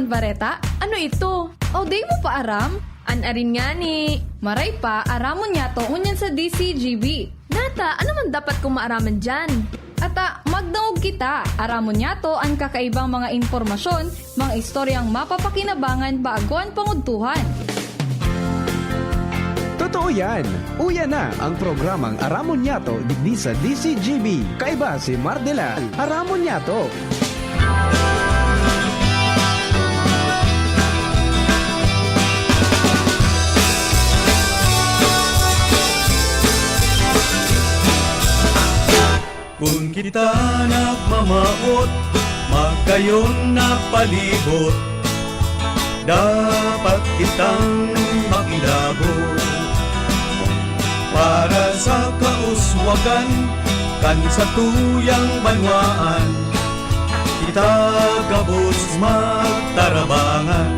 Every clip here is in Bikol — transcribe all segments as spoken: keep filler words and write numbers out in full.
Bareta? Ano ito? O, di mo pa aram? An arin ngani. Maray pa, aramon niyato ngunyan sa D C G B. Nata, ano man dapat kong maaraman diyan? Ata, magdangog kita. Aramon niyato an kakaibang mga impormasyon, mga istoryang mapapakinabangan bago an pangudtuhan. Totoo yan! Uya na ang programang Aramon Niyato digdi sa D C G B. Kaiba si Mardelal. Aramon Niyato! Kun kita nagmamawot, magayon na palibot, dapat kitang makilabot. Para sa kauswagan kan satuyang banwaan, kita gabos magtarabangan.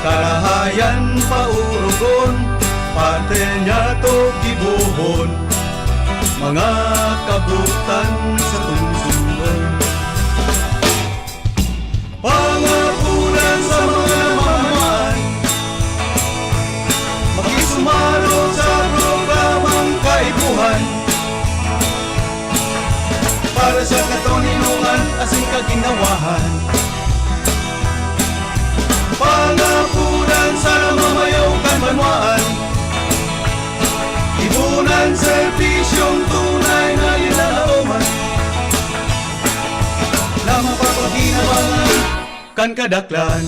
Karahayan paurugon, parte niyato gibohon, mga kabutan sa tungsungon. Pangapunan sa mga namamaan, makisumaro sa programang kaipuhan. Para sa katoninongan asin kaginawahan. Pangapunan sa namamayo kan banwaan. Ibunan serbisyong tunay na linalaoman na mapapakinabangan kan kadaklan.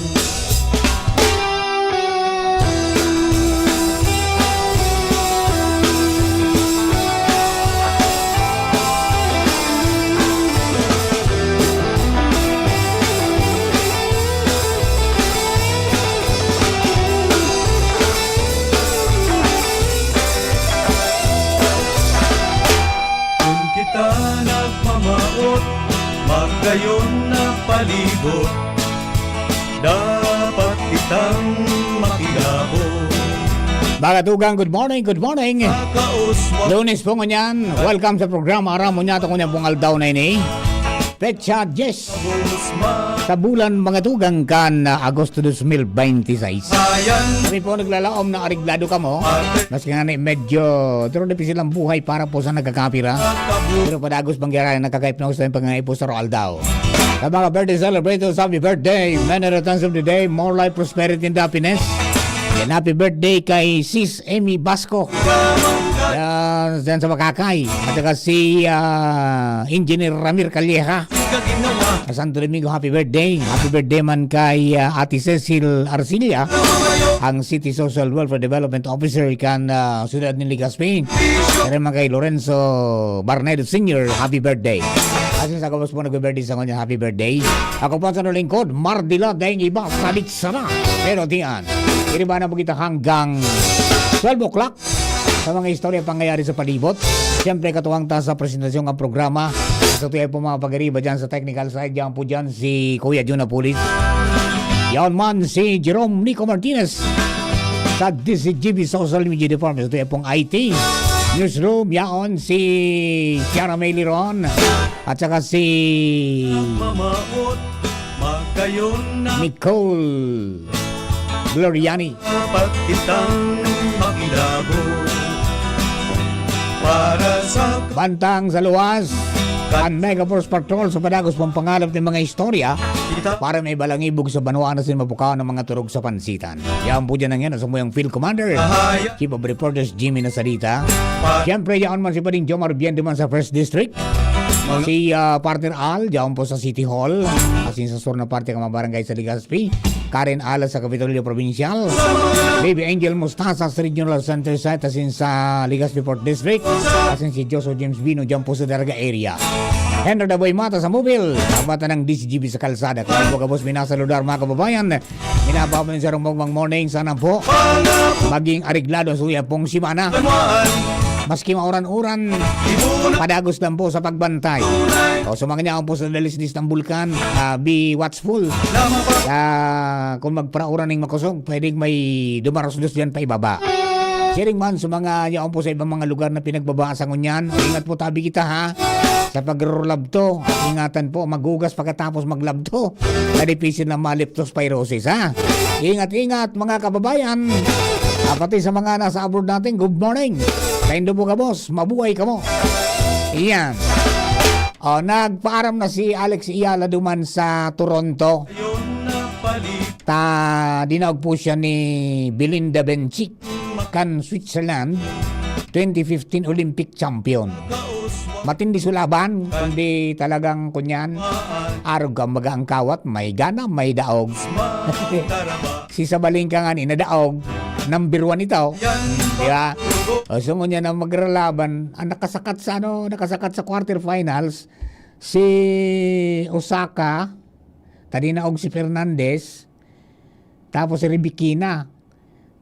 Kun kita nagmamawot, magayon na palibot, dapat kitang makilabot. Mga tugang, good morning, good morning. Lunes po ngunyan. Welcome sa programa Aram mo niya, ito ngunyan pong aldaw na ini. Petsa diyes sa bulan mga tugang kan Agosto dos mil bente y seis. Kami po naglalaom na areglado kamo. Maski nga ni medyo, pero dipis silang buhay para po sa nagkakapira. Pero padagos mangyari ang nagkakaipnos na yung pangangaipo sa aldaw. Sa mga birthday celebrators, happy birthday! Many returns of the day, more life, prosperity, and happiness. And happy birthday kay Sis Emmy Basco. Yan, dyan sa Makakay. At saka si ah, Engineer Ramir Calleja. Sa Santo Domingo, happy birthday. Happy birthday man kay ah, Ate Cecil Arcilla, ang City Social Welfare Development Officer kan ah, Siyudad ni Legazpi. Kaya man kay Lorenzo Barnedo Senior, happy birthday. Asin sa gabos po nagbe-birthday sa kanya, happy birthday. Ako po sa lingkod, Mardila, dahil iba, sadik sana. Pero diyan, iriba na po kita hanggang twelve o'clock. Sa mga istorya pangyayari sa palibot. Siyempre, katuwang ta sa presentasyon ng programa. Sa tuya po mga pag-ariba dyan sa technical side, dyan po dyan si Kuya Jun Apulis. Yaon man si Jerome Nico Martinez sa D C G B Social Media Department. Sa tuya pong I T Newsroom, yaon si Kiara May Liron at saka si Nicole Gloriani. Dapat kitang makilabot para sa Bantang sa luwas, ang Mega Force Patrol sa padagos pang pangalap ng mga istorya para may balangibog sa banwaan na sin mapukaw ng mga turog sa pansitan. Yan po dyan ang yan, sa muyang Field Commander, Chief of Reporters Jimmy Nasalita. Siyempre, yaon man si Pading Jomar Biende man sa First District. Si ah, Partner Al, dyan po sa City Hall. Asin sa sur na parte ng mga barangay sa Legazpi. Karen Alas sa Kapitolyo Provincial, Baby Angel Mustasa sa Regional Center Site, asin sa Legazpi Port District, asin si Joso James Bino dyan po sa Daraga area. Henry Daboy Mata sa Mobile, abata ng D C G B sa kalsada. Kaya po gabos minasaludar mga kababayan, minababa sa rumong morning, sana po maging areglado sa uya pong simana. Maski mauran-uran, padagos lang po sa pagbantay. O sa mga niyaon po sa dalisdis ng bulkan, ah, be watchful. Ah, kung magparauran ng makosog, pwedeng may dumarusdos dyan pa ibaba. Siring man sa mga yaon po sa ibang mga lugar na pinagbabasa ngunyan, ingat po tabi kita ha. Sa pagrurulabto, ingatan po, maghugas pagkatapos maglabto. Nadipisil na ma-leptospirosis, ha? Ingat-ingat, mga kababayan. Ah, pati sa mga nasa abroad natin, good morning. Saindo po, kabos, mabuhay kamo. Iyan. Oh, nagpaaram na si Alex Eala duman sa Toronto. Ta, dinaog po siya ni Belinda Bencic kan Switzerland, twenty fifteen Olympic champion. Matindi su laban, kundi talagang kunyan, arog ka, maga ang kawat, may gana, may daog. Si Sabalenka nga ni, nadaog, number one ito. Di ba? O, so, ngunyan ang magralaban, ang nakasakat sa, ano, nakasakat sa quarterfinals, si Osaka, tadi na og si Fernandez, tapos si Rebekina,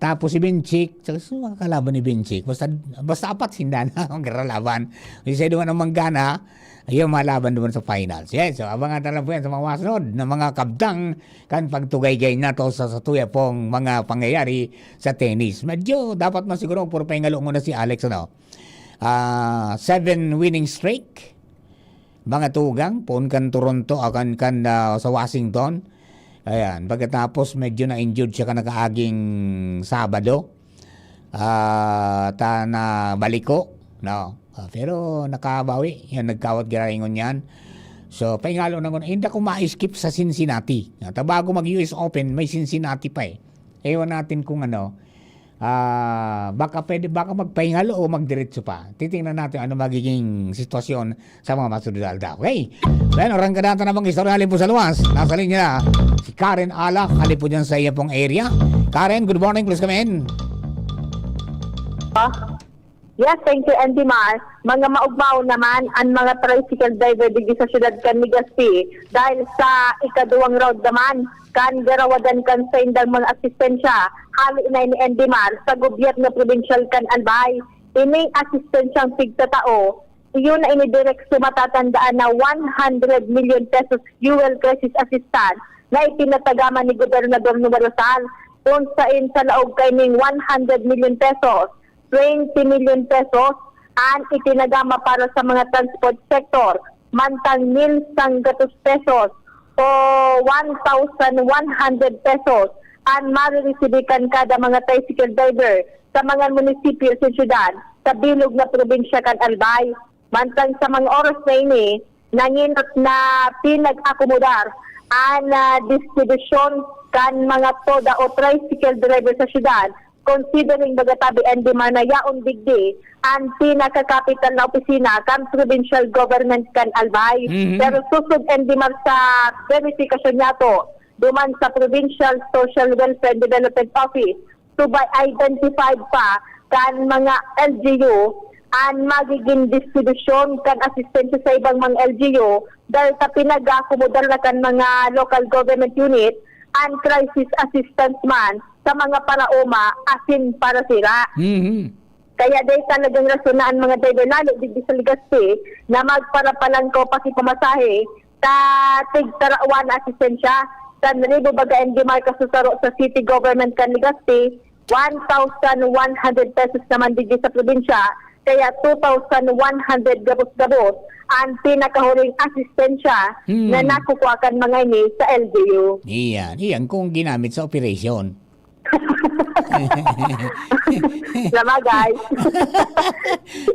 tapos si Bencic, so, so, mga kalaban ni Bencic. Basta, basta apat sinda na ang magralaban. Kasi duman ang manggana, ayun, malaban duman sa finals. Yes, so, abangan na lang po yan sa mga masunod na mga kabtang kan pagtugaygay nato sa, sa tuya pong mga pangyayari sa tennis. Medyo dapat man siguro puro pahingalo muna si Alex, ano? Ah, seven winning streak. Mga tugang, poon kan Toronto, akan kan, ah, sa Washington. Ayan, pagkatapos medyo na-injured siya kan nakaaging Sabado. Ah, ta na baliko, no? Ah, pero nakabawi, yan, nagkawat giraingon yan. So, paingalo na muna. Hindi ako ma-skip sa Cincinnati. Ah, ta bago mag-U S Open, may Cincinnati pa eh. Ewan natin kung ano, ah, baka pwede, baka magpahingalo o magdiretso pa. Titingnan natin ano magiging sitwasyon sa mga masunod na aldaw. Okay? Bueno, arangkada ta na bang istorya halin po sa luwas. Nasa linya na si Karen Alak, halin po dyan sa iya pong area. Karen, good morning, please come in. Yes, thank you, Andy Mar. Mga maugmaw naman, ang mga tricycle driver digdi sa siyudad kan Legazpi dahil sa ikaduwang round naman kan garawadan kan saindang mga asistensya hali na ni Andy Mar sa gobyerno probinsyal kan Albay. Ining asistensyang pigtatao, iyon na ini direksyo matatandaan na one hundred million pesos fuel crisis assistance na ipinatagama ni Gobernador Noel Rosal, kung sain sa laog kaining one hundred million pesos, twenty million pesos an itinagama para sa mga transport sector, mantang mil sanggatos pesos o one thousand one hundred pesos an mariresibi kan kada mga tricycle driver sa mga munisipyo sa syudad sa bilog na probinsya kan Albay. Mantang sa mga oras na ini, nanginot na pinag-akomodar an, ah, distribusyon kan mga toda o tricycle driver sa syudad, considering baga tabi Andy Mar na yaon digdi an pinakakapital na opisina kan provincial government kan Albay. Mhm. Pero sosog Andy Mar sa verifikasyon niyato, duman sa Provincial Social Welfare and Development Office, subay identified pa kan mga L G U an magigin distribusyon kan asistensya sa ibang mga L G U dahil sa pinag-akomodar na kan mga local government unit an crisis assistance man sa mga paraoma asin parasira. Mhm. Kaya dai talagang rason na an mga driver lalo digdi sa Legazpi na magparapalangkaw pakipamasahe ta tigtarawan na asistensya. San ribo baga Andy Mar kasusaro sa city government kan Legazpi, one thousand one hundred pesos naman digdi sa probinsya, kaya two thousand one hundred gabos-gabos an pinakahuring asistensya Hmm. na nakukua kan mga ini sa L G U. Iyan, iyan kung ginamit sa operasyon. Sabagay.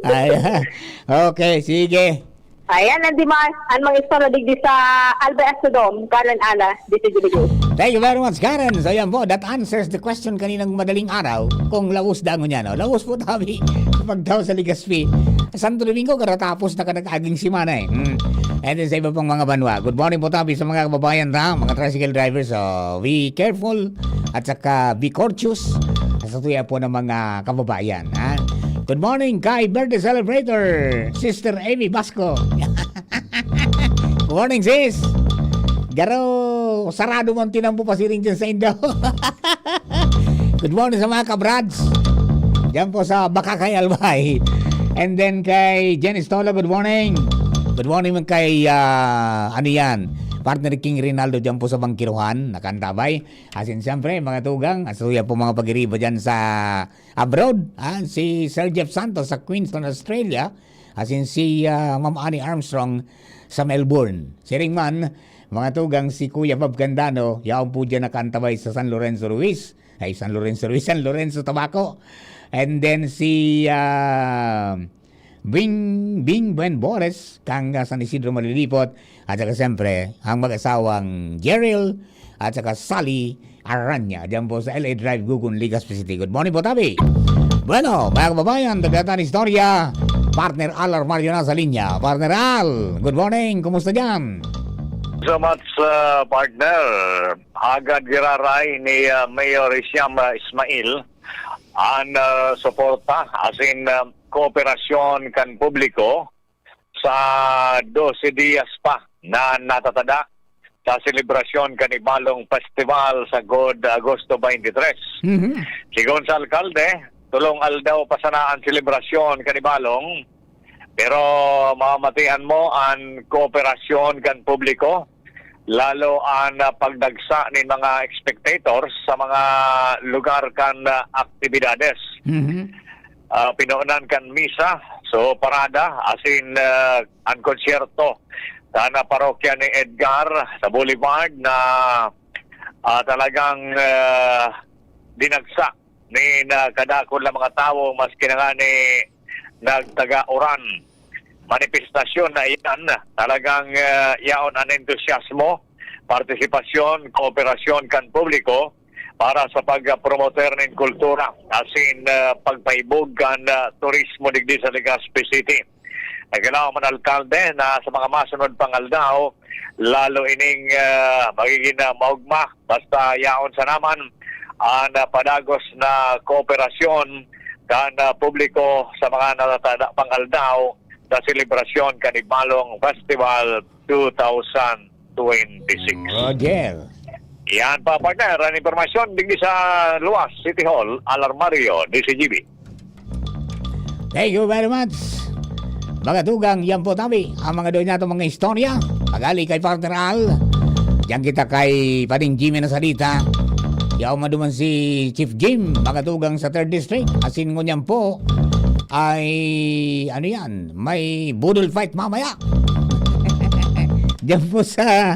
Ayan. Okay, sige. Ayan, Andy Mar, an mga istorya digdi sa Albay Astrodome, Karen Ala, D C G B News. Thank you very much, Karen. So, yan po, that answers the question kaninang madaling araw, kung laos dangon niya, no? Laos po tabi sa pagtao sa Legazpi. Santo Domingo, karatapos na kanag-aging semana, eh. Hmm. And then sa iba pang mga banwa. Good morning po tabi sa mga kababayan ta, mga tricycle drivers. So, be careful at saka be courteous sa tuya po ng mga kababayan, ha? Good morning kay birthday celebrator, Sister Amy Basco. Good morning, sis. Garo, sarado man tinampo pasiring dyan sa Indo. Good morning sa mga kabrads. Diyan po sa Bakakay, Albay. And then kay Jen Estola, good morning. Good morning man kay, ah, ano yan, partner King Rinaldo diyan po sa Bangkiruhan, nakantabay. Asin siyempre, mga tugang, asuya po mga pag-iriba dyan sa abroad. Ah, si Sir Jeff Santos sa Queensland, Australia. Asin si, ah, Ma'am Annie Armstrong sa Melbourne. Siring man, mga tugang, si Kuya Bob Candano, yaon po diyan nakaantabay sa San Lorenzo Ruiz. Ay, San Lorenzo Ruiz, San Lorenzo Tabaco. And then si, ah, Bing, Bing Buen Bores, kang, ah, San Isidro Malilipot. At saka siyempre, ang mag-asawang Jeril at saka Sally Aranya, diyan po sa L A Drive, Gugun, Legazpi City. Good morning po, Tabi. Bueno, mga kababayan, dagdagan istorya. Partner Al Armario na sa linya. Partner Al, good morning. Kumusta diyan? So much, uh, partner. Hagad giraray ni, uh, Mayor Hisham, uh, Ismail an, uh, suporta, as in, uh, kooperasyon kan publiko sa dose dias pa na natatada sa selebrasyon kan Ibalong Festival sagod Agosto twenty-three. Mhm. Sigon sa alkalde, tolong aldaw pa sana an selebrasyon kan Ibalong, pero mamatian mo an kooperasyon kan publiko, lalo an, ah, pagdagsa nin mga spectators sa mga lugar kan, ah, aktibidades. Mhm. Ah, pinonan kan misa, so parada, asin, ah, an konsyerto sa na parokya ni Edgar sa Boulevard na, ah, talagang, ah, dinagsa nin, ah, kadakul na mga tawo, maski na ngani nagtaga-uran. Manifestasyon na iyan, talagang, ah, yaon an entusiasmo, partisipasyon, kooperasyon kan publiko para sa pag-promoter nin kultura, asin, ah, pagpahibog kan, ah, turismo digdi sa Legazpi City. Nagalaw man alkalde na sa mga masunod pang aldaw, lalo ining, ah, magiging, ah, maugma, basta yaon sana man an, ah, padagos na kooperasyon kan, ah, publiko sa mga natatada pang aldaw sa selebrasyon kan Ibalong Festival twenty twenty-six. Roger. Yan pa, partner, ang impormasyon digdi sa Luwas City Hall, Alarmario, D C G B. Thank you very much. Mga tugang, yan po tabi ang mga doon nato mga istorya. Pagali kay Partner Al. Diyan kita kay Pading Jimmy na salita. Yaw maduman si Chief Jim, mga tugang sa Third District. Asin ngunyan po ay, ano yan, may budol fight mamaya. Diyan po sa,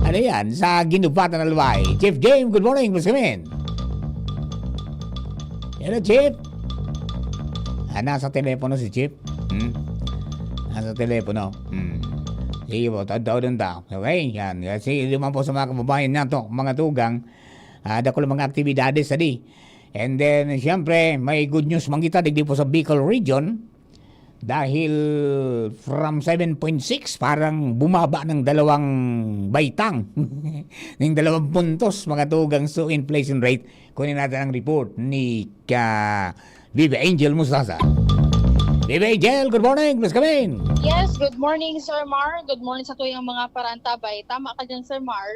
ano yan, sa Ginupatan na Luway. Chief Jim, good morning. Kumusta ka, men? Hello, Chief. Ah, nasa telepono si Chief. Hmm? Nasa telepono. Hmm. Sige po, tao-tao din ta. Okay, yan. Kasi naman po sa mga kababayan nato, mga tugang, ah, dakul ang mga aktibidades, adi. And then, siyempre, may good news man kita, digdi po sa Bicol Region. Dahil from seven point six, parang bumaba ng dalawang baitang. Ng dalawang puntos, mga tugang. So, inflation rate, kunin natin ang report ni ka Viva Angel Mustasa. Viva Angel, good morning. Please come in. Yes, good morning, Sir Mar. Good morning sa tuyang mga parantabay. Tama ka dyan, Sir Mar.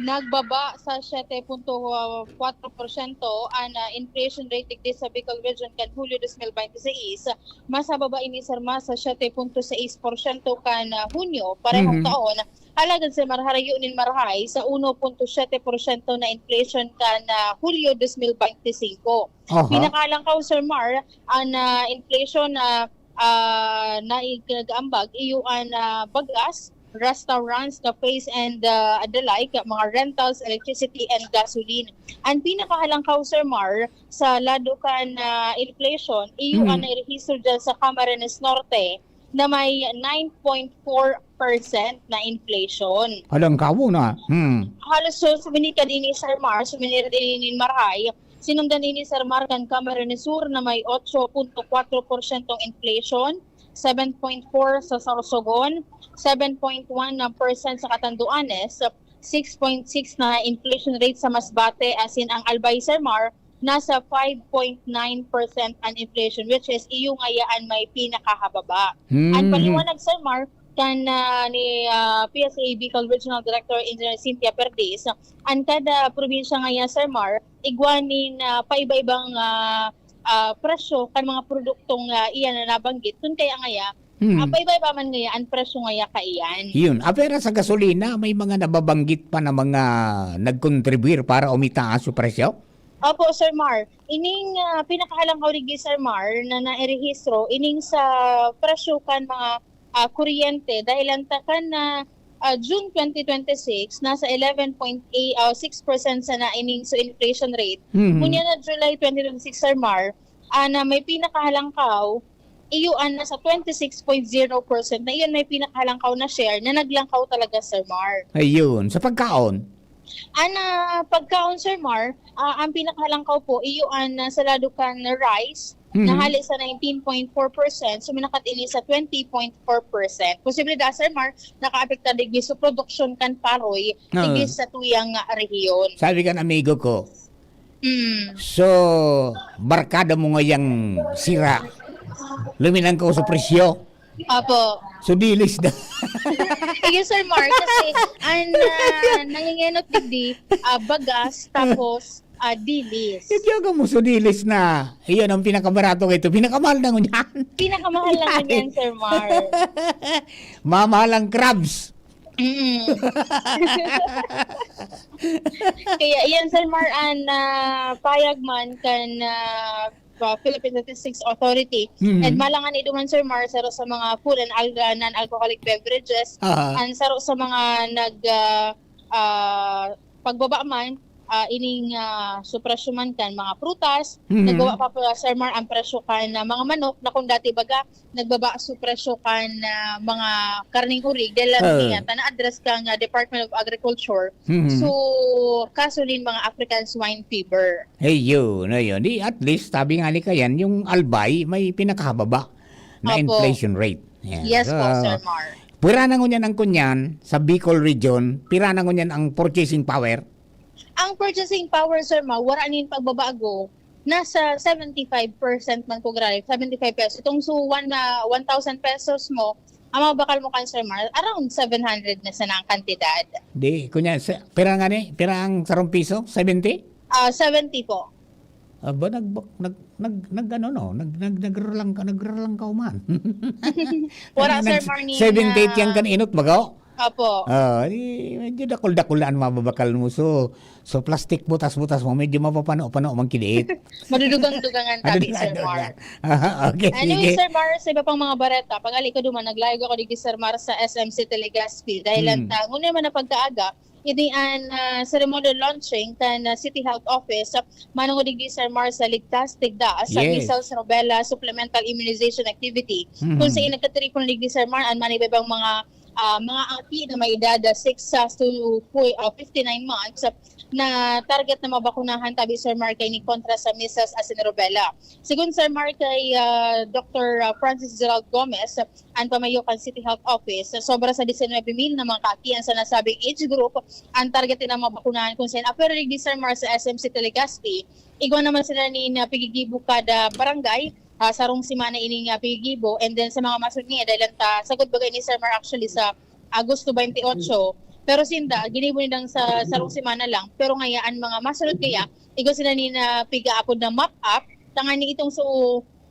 Nagbaba sa siyete punto kwatro porsyento ang, ah, inflation rate digdi sa Bicol Region kan Hulyo dos mil bente seis. Mas nababa ini, Sir Mar, sa siyete punto sais porsyento kan, ah, Hunyo, parehong Mhm. taon. Alagad, Sir Mar, harayo nin marahay sa uno punto siyete porsyento na inflation kan, ah, Hulyo dos mil bente singko. Aha. Pinakalangkaw, Sir Mar, ang, ah, inflation na, ah, na ig-, nag-aambag, iyo an, ah, bagas, restaurants, cafes, and, ah, the like, mga rentals, electricity, and gasoline. Ang pinakahalangkaw, Sir Mar, sa lado kan, ah, inflation, iyo Mm. ang nairehistro dyan sa Camarines Norte na may nine point four percent na inflation. Halangkaw na. Hmm. Halos so, suminikad ini, Sir Mar, suminirad ini nin marahay. Sinundan ini, Sir Mar, kan Camarines Sur na may otso punto kwatro porsyentong inflation, seven point four sa Sorsogon, seven point one na percent sa Catanduanes, six point six na inflation rate sa Masbate, asin ang Albay, Sir Mar, nasa five point nine percent an inflation, which is iyo ngayaan may pinakahababa. Hmm. Ang paliwanag, Sir Mar, kan, ah, ni, ah, P S A Bicol Regional Director Engineer Cynthia Perdiz, an kada probinsya ngaya, Sir Mar, igwa nin, ah, paiba-ibang, ah, ah, presyo kan mga produktong, ah, iyan na nabanggit. Kun kaya ngaya, Hmm. ah, paiba-iba man ngaya an presyo ngaya kaiyan. Yun. Ah, pero sa gasolina, may mga nababanggit pa na mga nagkontribuyar para umitaas yung presyo? Opo, Sir Mar. Ining, ah, pinakahalangkaw digdi, Sir Mar, na nairehistro, ining sa presyo kan mga, ah, kuryente, dahil ang takan na, ah, June twenty twenty-six, nasa eleven point eight, ah, six percent sana ining so inflation rate. Mhm. Ngunyan na July twenty twenty-six, Sir Mar, ah, na may pinakahalangkaw, iyo an nasa twenty-six point zero percent na iyon may pinakahalangkaw na share na naglangkaw talaga, Sir Mar. Ayun, sa pagkaon? Ana pagkaon, Sir Mar, ah, ang pinakahalangkaw po iyo an, ah, sa lado kan rice, Mhm. na hali sa nineteen point four percent, suminakat ini sa twenty point four percent. Posible da, Sir Mar, nakaapektar digdi sa produksyon kan paroy, Oo. digdi sa tuyang, ah, rehiyon. Sabi kan amigo ko, Mm. So, barkada mo ngayang sira, luminangkaw sa presyo. Opo. So, dilis na. Iyo, Sir Mar, kasi ang, ah, nangingenot digdi, ah, bagas, tapos, ah, dilis. Yung yoga mo, so dilis na. Iyon ang pinakabarato kayo. Pinakamahal na ngunyan. Pinakamahal na ngunyan, Sir Mar. Mamahal ang crabs. Mm. Kaya iyan, Sir Mar, an, ah, payag man kan, ah, pa-, Philippine Statistics Authority. Mm. And malangan iduman, Sir Mar, saro sa mga food and al-, ah, non-alcoholic beverages. Aha. And saro sa mga nag, ah, ah, pagbaba man, ah, ining, ah, so presyo man kan mga prutas, Mhm. nagbaba pa po, Sir Mar, ang presyo kan, ah, mga manok na kung dati baga, nagbaba so presyo kan, ah, mga karneng urig dahil lang Oo. niya ta na-address kang, ah, Department of Agriculture. Mhm. So, kaso nin mga African swine fever. Ayun, ayun. Di at least, sabi nga ni Kayan, yung albay may pinakahababa na Opo. inflation rate. Yan. Yes So, po, Sir Mar. pwera na ngunyan ang kunyan sa Bicol region, pira na ngunyan ang purchasing power? Ang purchasing power, Sir Mar, wala nin pagbabago. Nasa seventy-five percent man po, grabe, seventy-five pesos. Itong so, one, ah, one thousand pesos mo, ang mabakal mo kan, Sir Mar, around seven hundred na sana ang kantidad. Di, kunya, sa, pira nga ni? Pira ang sarong piso? Seventy? Ah, seventy po. Aba, nag-, nag-, nag-, nag-, ano, no? Nag-, nag-, nagraralangka-, nagraralangkaw man. Wala, Nag-, Sir Mar, ni seventy-eight na yan kan inot, baga? Opo. Ah, di, medyo dakul-dakul na ang mababakal mo. So, so plastic butas-butas mo, medyo mapapano-pano man kidiit. Madudugang-dugangan tabi, Sir Mar. Madudugang-dugangan. Okay, Anyway, sige. Sir Mar, sa iba pang mga bareta, pag-ali ko duman, naglayog ako digdi, Sir Mar, sa S M City Legazpi. Dahil Hmm. lang ta, ngunyan man na pagkaaga, ini an, ah, ceremonial launching kan, ah, City Health Office, ah, manungod digdi, Sir Mar, sa Ligtas, Tigda, sa Yes. measles, rubella, supplemental immunization activity. Mhm. Kung sa nagkatiripon digdi, Sir Mar, an manibaybang mga, ah, mga aki na may edad, ah, six, ah, to pu-, ah, fifty-nine months, ah, na target na mabakunahan tabi, Sir Mar, kay ni kontra sa measles asin rubella. Sigon, Sir Mar, kay, ah, Doktor Francis Gerald Gomez, an pamayo kan City Health Office, sobra sa diecinuebe mil na mga kaaki an sa nasabing age group an target na mabakunahan, kung saen apwera digdi, Sir Mar, sa S M City Legazpi. Igwa naman sila nin, ah, pigigibo kada barangay, ah, sarong semana ining, ah, pigigibo. And then sa mga masunod niya, dahil lang ta, sagod bagay ni, Sir Mar, actually sa Agosto twenty-eight, pero sinda, ginibo nindang sa sarong semana lang. Pero ngaya, an mga masunod kaya, igwa sila nin, ah, pigaapod na mop up, tanganing itong so,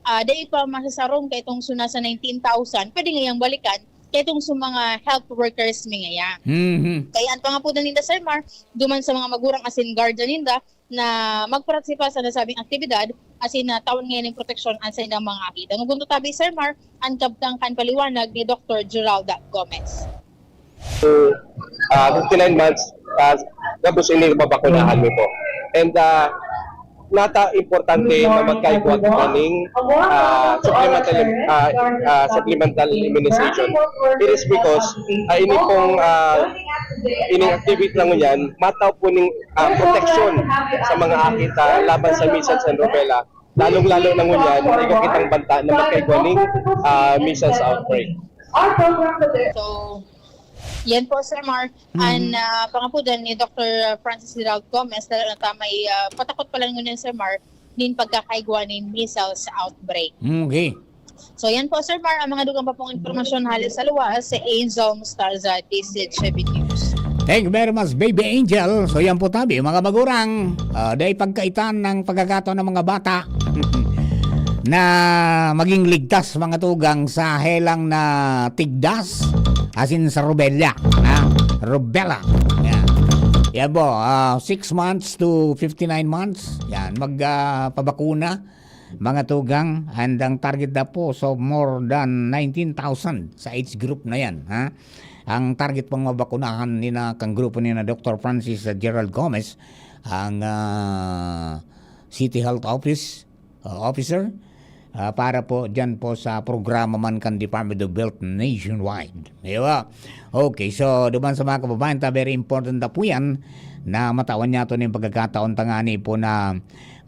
ah, dai pa masasarong kay itong so nasa nineteen thousand, pwede ngayang balikan kay itong so mga health workers mi ngaya. Mhm. Kaya an pangapodan ninda, Sir Mar, duman sa mga magurang asin guardian ninda na magpartisipar sa nasabing aktibidad, asin na tawan ngayan nin proteksyon an saindang mga aki. Dangogon ta tabi, Sir Mar, an kabtang kan paliwanag ni Doktor Geralda Gomez. So, ah, fifty-nine months, ah, tapos ini mabakunahan mo po. And, ah, nata importante na magkaigwa kaning, ah, supplemental, ah, ah, supplemental immunization. It is because, ah, ini pong, ah, ining activity na ngunyan, mataw po ning, ah, proteksyon sa mga aki ta laban sa measles and rubella. Lalong-lalo na ngunyan, igwa kitang banta na magkaigwa ning, ah, measles outbreak. So, yan po, Sir Mar. Mhm. An, ah, pangapodan ni Doktor Francis Gerald Gomez, lalo na ta may, ah, patakot pa lang ngunyan, Sir Mar, nin pagkakaigwa nin measles outbreak. Mm, okay. So, yan po, Sir Mar, ang mga dugang pa pong impormasyon hale sa luwas, si Angel Mostarza, D Z G B News. Thank you very much, Baby Angel. So, yan po tabi, mga magurang, ah, dai pagkaitan ng pagkakataon ng mga bata na maging ligtas, mga tugang, sa helang na tigdas, asin sa rubella, ha? Rubella. Yan. Yan po, ah, six months to fifty-nine months. Yan, mag, ah, pabakuna, mga tugang. And ang target na po, so more than nineteen thousand sa age group na yan, ha? Ang target pong mabakunahan ni na, kang grupo ni na Doctor Francis, ah, Gerald Gomez, ang, ah, City Health Office, ah, Officer, ah, para po dyan po sa programa man kan Department of Health nationwide. Di ba? Okay, so, duman sa mga kababayan ta, very important na po yan na matawan niya ito na yung pagkakataon tangani po na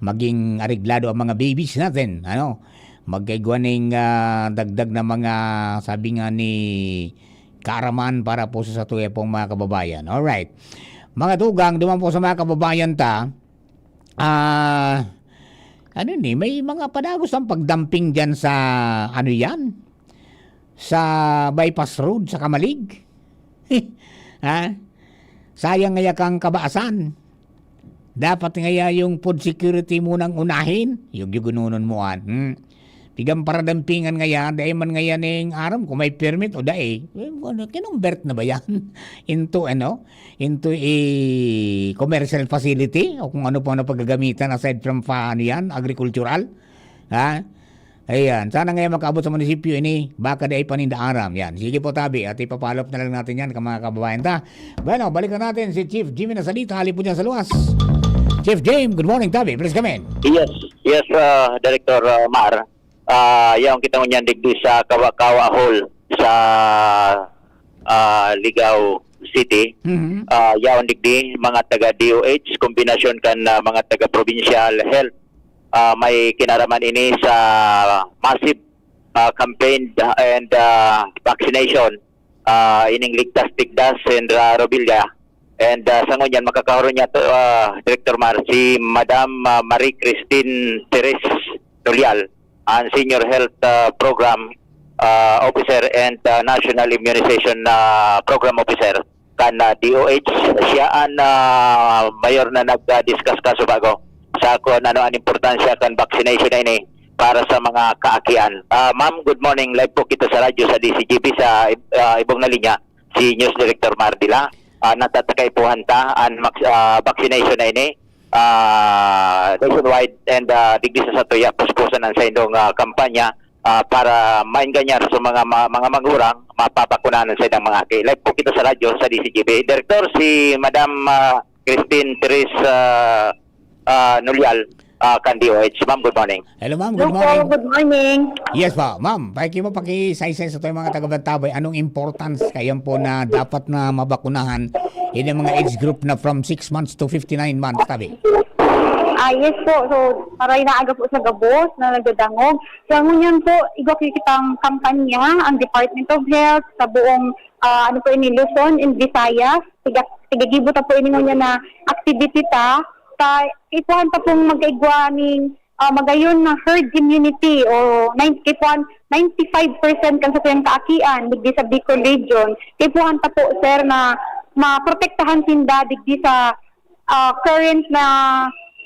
maging areglado ang mga babies natin. Ano? Magkaigwa ning, ah, dagdag na mga, sabi nga ni, kaaraman para po sa satuya pong mga kababayan. Alright. Mga tugang, duman po sa mga kababayan ta, ah, ano ni, may mga padagos ang pagdamping dyan sa, ano yan? Sa bypass road, sa Camalig. Ha? Sayang ngaya kang kabaasan. Dapat ngaya yung food security munang unahin. Yung yugununon mo, an. Hmm. Pigang paradampingan ngaya, dai man ngaya ning aram kung may permit o dai. Eh, ano, kinumbert na ba yan? Into, ano? Into a commercial facility? O kung ano pa na paggagamitan aside from pa, ano yan? Agricultural? Ha? Ayan. Sana ngayon makaabot sa munisipyo ini. Baka di ay paninda aram. Yan. Sige po, tabi. At ipapalop na lang natin yan, ka mga kababayan ta. Bueno, balikan natin si Chief Jimmy Nasalita. Hali po dyan sa luwas. Chief Jim, good morning, tabi. Please come in. Yes, yes, ah, Director, ah, Mar. Ah, yaon kita ngunyan digdi sa Kawa-Kawa Hall sa, ah, Ligao City. Mhm. Ah, yaon digdi, mga taga D O H, kombinasyon kan, ah, mga taga provincial health. Ah, may kinaraman ini sa massive, ah, campaign and, ah, vaccination, ah, ining Ligtas Tigdas and, ah, Rovilla. And, ah, sa ngunyan, makakaharong niya to, ah, Director Mar, si Madam, ah, Marie Christine Perez Nulial, ang Senior Health, ah, Program, ah, Officer and, ah, National Immunization, ah, Program Officer kan, ah, D O H. Siya ang, ah, mayor na nag-discuss kaso bago sa kung ano ang importansya kan vaccination na ini para sa mga kaakian. Ah, ma'am, good morning. Live po kita sa radyo sa D C G B sa, ah, ibong na linya, si News Director Mardila. Ah, natatakaipuhan ta ang max-, ah, vaccination na ini, ah, nationwide and, ah, digdi sa satuya, puspusan ang saindong, ah, kampanya, ah, para maenganyar sa mga, ma-, mga magurang, mapapakunahan sa ilang mga aki. Live po kita sa radyo sa D C G B. Director, si Madam, ah, Christine Therese, ah, ah, Nulial, ah, kan D O H. Ma'am, good morning. Hello, ma'am. Hello Good po, morning. Good morning. Yes po, ma'am. Paki mo, pakisaysay sa tayo mga taga-Bantabay. Anong importance kayan po na dapat na mabakunahan in ang mga age group na from six months to fifty-nine months, tabi? Ah, yes po. So, para inaaga po sa gabos na nagdadangog. Sa ngunyan po, igwa kitang kampanya, ang Department of Health, sa buong, ah, ano po ini, Luzon and Visayas. Tiga, tigagibo ta po ini ngunyan na activity ta. Sa ipuhan ta pong magkaigwa ning, ah, magayon na herd immunity o nine, ipuhan ninety-five percent kan satuyang kaakian digdi sa Bicol Region. Ipuhan ta po, sir, na maprotektahan sinda digdi sa, ah, current na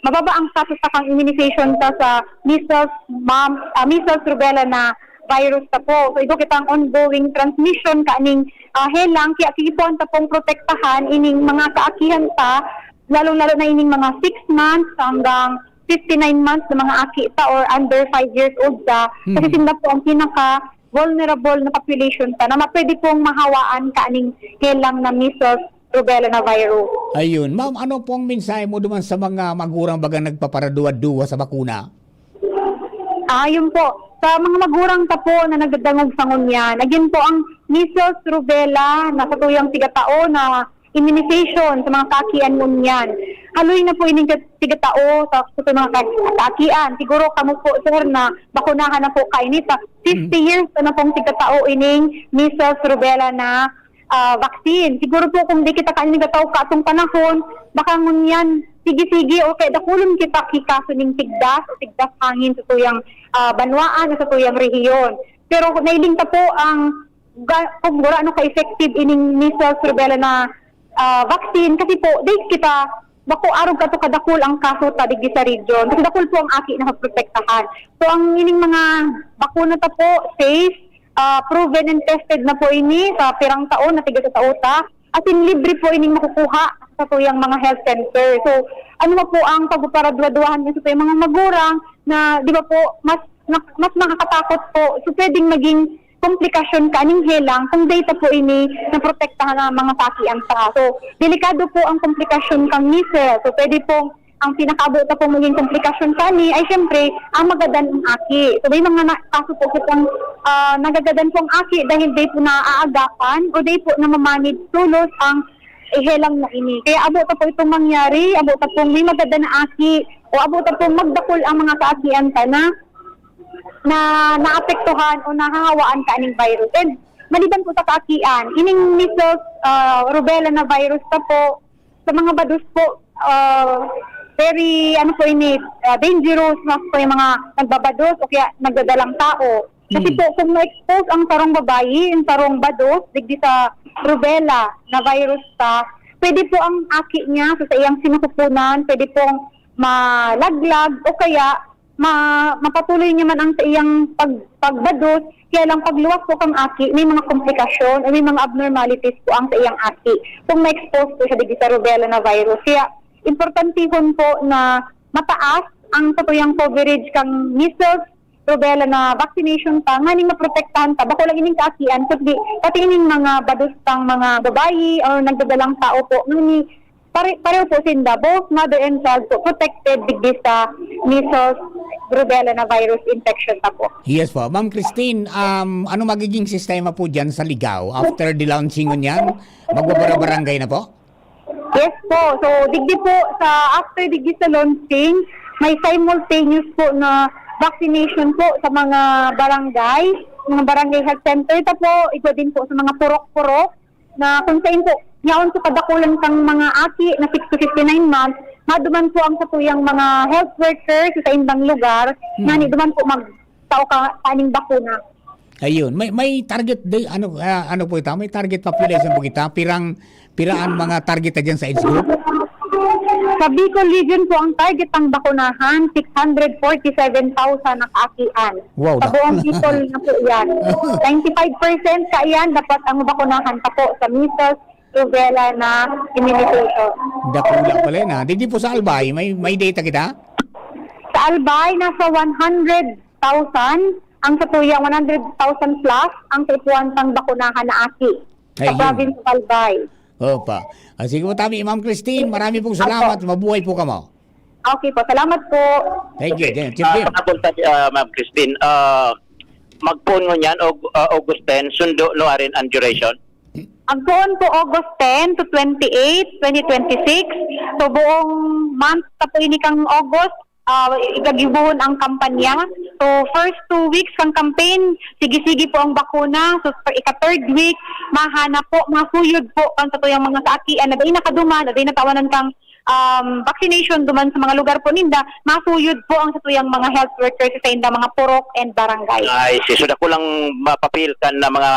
mababa ang kaso sa kang immunization ta sa measles, ma'am, ah, measles, rubella na virus ta po. So, igwa kitang ongoing transmission kaning, ah, helang, kaya kikipuhan ta pong protektahan ining mga kaakihan ta, lalong-lalo na ining mga six months hanggang fifty-nine months na mga aki ta or under five years old ta. Kasi Mhm. sila po ang pinaka-vulnerable na population ta na ma-, pwede pong mahawaan kaning helang na measles, rubella na virus. Ayun. Ma'am, ano pong mensahe mo duman sa mga magurang bagang nagpaparaduwa-duwa sa bakuna? Ah, yun po. Sa mga magurang ta po na nagdadangog sa ngunyan, again po, ang measles, rubella, na sa tuyang tigatao na immunization sa mga kaakian ngunyan. Haloy na po ining kat-, tigatao sa, sa mga ka-, kaakian. Siguro kamo po, sir, na bakunahan na po kaini sa fifty Mm. years na pong tigatao ining measles, rubella na, ah, vaccine. Siguro po kung di kita kaini tigatao katong panahon, baka ngunyan, sige-sige, o kaya dakulon kita ki kaso ning tigdas o tigdas hangin sa tuyang, ah, banwaan o sa tuyang rehiyon. Pero nailing ta po ang ga-, kung gurano ka-effective ining measles, rubella na, ah, vaccine, kasi po, di kita, bako arog kato kadakul ang kaso ta digdi sa region. Kasi dakul po ang aki na maprotektahan. So, ang ining mga bakuna ta po, safe, ah, proven and tested na po ini sa pirang taon na tiga sa tao ta. As in, libre po ining makukuha sa tuyang mga health center. So, ano na po ang pagpaparadwa-dwahan niya sa tuyang mga magurang na, di ba po, mas, na, mas nakakatakot po. So, pwedeng maging komplikasyon kaning helang kung data po ini na protektahan ng mga sakian pa. So, delikado po ang komplikasyon kang measles. So, pwede pong ang pinakaabot na pong maging komplikasyon kani ay siyempre ang magadan ang aki. So, may mga na, kaso po kitang, ah, nagagadan po ang aki dahil di po naaagapan o di po namamanid tulos ang helang na ini. Kaya abot na po itong mangyari, abot na pong may magadan na aki o abot na pong magdakul ang mga kaakian ta na, na naapektuhan o nahahawaan kaning virus. And maliban po sa kaakian, ining measles, ah, rubella na virus na po, sa mga bados po, ah, very, ano po ini, ah, dangerous mas po yung mga nagbabados o kaya nagdadalang tao. Kasi Hmm. po, kung ma-expose ang sarong babayi, yung sarong bados, digdi sa rubella na virus pa, pwede po ang aki niya, so sa iyang sinukupunan, pwede pong malaglag o kaya ma-, mapatuloy niya man ang sa iyang pag-, pagbados, kaya lang pagluwas po kang aki, may mga komplikasyon o may mga abnormalities po ang sa iyang aki kung ma-expose po siya digdi sa rubella na virus. Kaya importantihon po na mataas ang satuyang coverage kang measles, rubella na vaccination ta, nganing maprotektahan ta, bako lang ining kaakian, kundi pati ining mga bados tang mga babayi or nagdadalang tao po, ngani pare-, pareho po sinda, both mother and child po, protected digdi sa measles, rubella na virus infection ta po. Yes po. Ma'am Christine, um, ano magiging sistema po dyan sa Ligao after the launching ngunyan? Magbabara-barangay na po? Yes po. So, digdi po sa, after digdi sa launching, may simultaneous po na vaccination po sa mga barangay, mga barangay health center ta po, igwa din po sa mga purok-purok na kung saan po, yaon sa kadakulan kang mga aki na six to fifty-nine months, maduman po ang satuyang mga health workers sa saindang lugar, Hmm. na ni duman po magtao ka kaning bakuna. Ayun, may, may target day, ano, ah, ano po ito? May target population po kita? Pirang, pira ang mga target na dyan sa age group? Sa Bicol Region po, ang target ang bakunahan, six hundred forty-seven thousand na kaakian. Wow, Sa dak- buong Bicol na po yan. Ninety-five percent ka yan, dapat ang bakunahan pa po sa measles, rubella na immunization. Dakula pala yun, ha? Digdi po sa Albay, may, may data kita? Sa Albay, nasa one hundred thousand, ang sa tuyang one hundred thousand plus, ang kaipuhan pang bakunahan na aki sa Ayun. province of Albay. Opa. Ah, sige po, tabi, Ma'am Christine, marami pong salamat. Opo. Mabuhay po kamo. Okay po, salamat po. Thank you. Okay. Again, Chief Ah, Jim. Pangabot tayo, ah, Ma'am Christine. Ah, magpoon ngunyan, Aug-, ah, August ten, sundo no arin ang duration? Ang poon po August ten to twenty-eight, twenty twenty-six. So, buong month na po ini kang August, ah, igagibohon ang kampanya. So, first two weeks kang campaign, sige-sige po ang bakuna. So, sa ika-third week, mahanap po, masuyod po kan sa tuyang mga saakian na dai nakaduman, na dai natawanan kang, um, vaccination duman sa mga lugar po ninda, masuyod po ang sa tuyang mga health workers sa inda mga purok and barangay. Ay, si suda ko lang mapapil kan na mga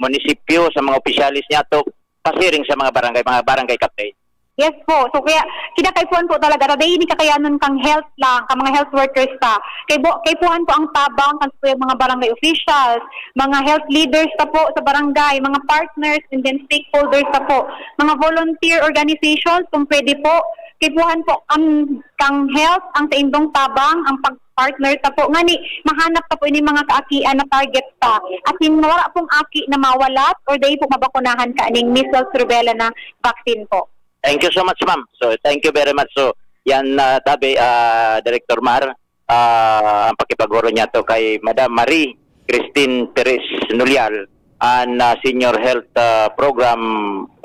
munisipyo, sa mga opisyalis niya to, pasiring sa mga barangay, mga barangay captain. Yes po. So, kaya, kinakaipuhan po talaga, ta dai ini kakayanon kang health lang, kang mga health workers ta. Kay bu-, kaipuhan po ang tabang kan sa mga barangay officials, mga health leaders ta po sa barangay, mga partners, and then stakeholders ta po, mga volunteer organizations, kung pwede po, kaipuhan po ang, kang health, ang sa indong tabang, ang pag-, partner ta po. Ngani, mahanap ta po ini mga kaakian na target ta. As in, wala pong aki na mawalat or dai po mabakunahan kaning measles, rubella na vaccine po. Thank you so much, ma'am. So, thank you very much. So, yan, ah, tabi, ah, Director Mar, ah, ang pakipaguro niya to kay Madam Marie Christine Perez Nulial, an, ah, Senior Health, ah, Program,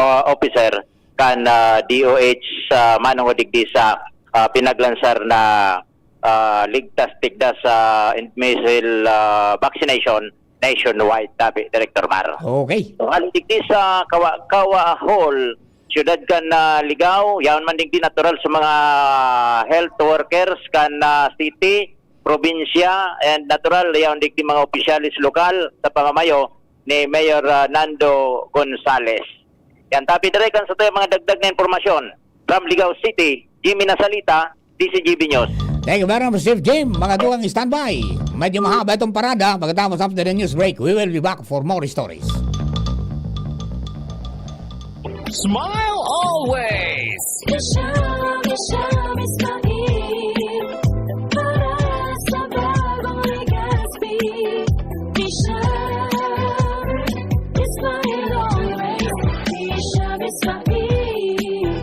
ah, Officer kan, ah, D O H sa manong o digdi sa, ah, pinaglansar na, ah, ligtas tigda sa measles, ah, vaccination nationwide, tabi, Director Mar. Okay. So, hali digdi sa Kawa, Kawa Hall, siyudad kan, ah, Ligao, yaon man digdi natural sa mga health workers kan, ah, city, probinsya, and natural, yaon digdi mga opisyalis lokal sa pamamayo ni Mayor, ah, Nando Gonzales. Yan, tabi, dire kan sa tayo mga dagdag na impormasyon. From Ligao City, Jimmy Nasalita, D C G B News. Thank you very much, Chief Jim. Mga dugang standby. Medyo mahaba itong parada. Pagkatapos, after the news break, we will be back for more stories. Smile always! Isha, Isha, Ismail. Para sa bagong Legazpi. Isha, Ismail always. Isha, Ismail.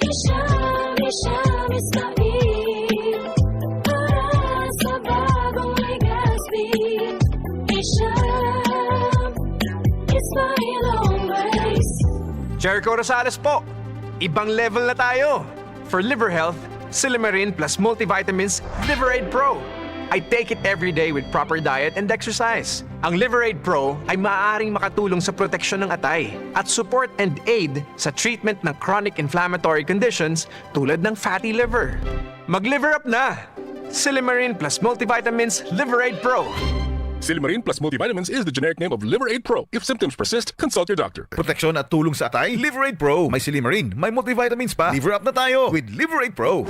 Isha, Isha, Ismail. Para sa bagong Legazpi. Isha, Ismail always. Jericho Rosales po! Ibang level na tayo! For liver health, Silymarin plus multivitamins Liver Aid Pro. I take it every day with proper diet and exercise. Ang Liver Aid Pro ay maaaring makatulong sa proteksyon ng atay at support and aid sa treatment ng chronic inflammatory conditions tulad ng fatty liver. Mag-liver up na! Silymarin plus multivitamins Liver Aid Pro. Silymarin plus multivitamins is the generic name of Liver Aid Pro. If symptoms persist, consult your doctor. Proteksyon at tulong sa atay, Liver Aid Pro. May silymarin, may multivitamins pa. Liver up na tayo with Liver Aid Pro.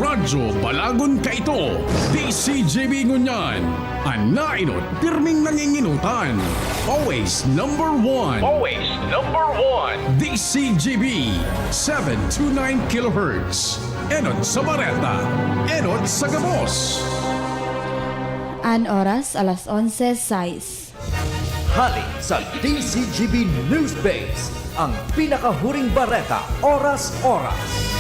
Radyo Balagon Kaito, D C G B ngunyan. An nainot, pirming nanginginutan. Always number one. Always number one. D C G B, seven two nine kilohertz. Enot sa Bareta, enot sa gabos. An oras, alas onse sais. Hali sa D C G B News Base, ang pinakahuring bareta, oras-oras.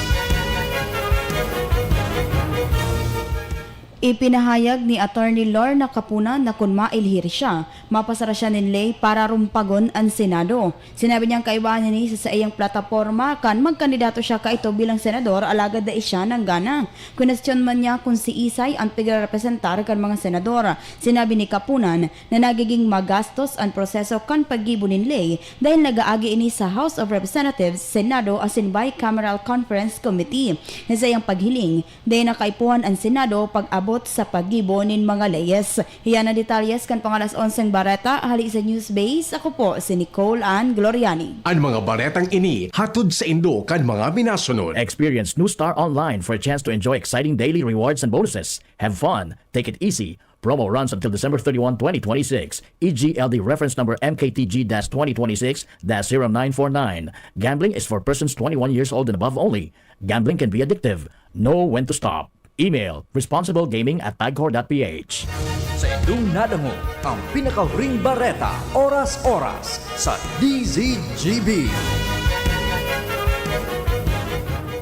Ipinahayag ni Attorney Lorna Kapunan na kun mailhir siya, mapasara siya nin ley para rumpagon an Senado. Sinabi niyang kaibahan ini sa saiyang plataporma kan magkandidato siya kaito bilang senador alagad dai siya nanggana. Kwinestiyon man niya kun siisay an pigrerepresentar kan mga senador. Sinabi ni Kapunan na nagiging magastos an proseso kan paggibo nin ley dahil nag-aagi ini sa House of Representatives, Senado asin Bicameral Conference Committee. Sa iyang paghiling, dai na kaipuhan an Senado pag-abot sa paggibo nin mga leyes. Iyan an detalyes kan pang-alas onseng bareta hali sa News Base. Ako po si Nicole Ann Gloriani. An mga baretang ini hatod saindo kan mga minasunod. Experience New Star Online for a chance to enjoy exciting daily rewards and bonuses. Have fun, take it easy. Promo runs until December thirty-one, twenty twenty-six. E G L D reference number M K T G dash twenty twenty-six dash zero nine four nine. Gambling is for persons twenty-one years old and above only. Gambling can be addictive. Know when to stop. Email, responsiblegaming at pagcor dot p h. Sa indong nadangog, ang pinakahuring bareta, oras-oras, sa D Z G B.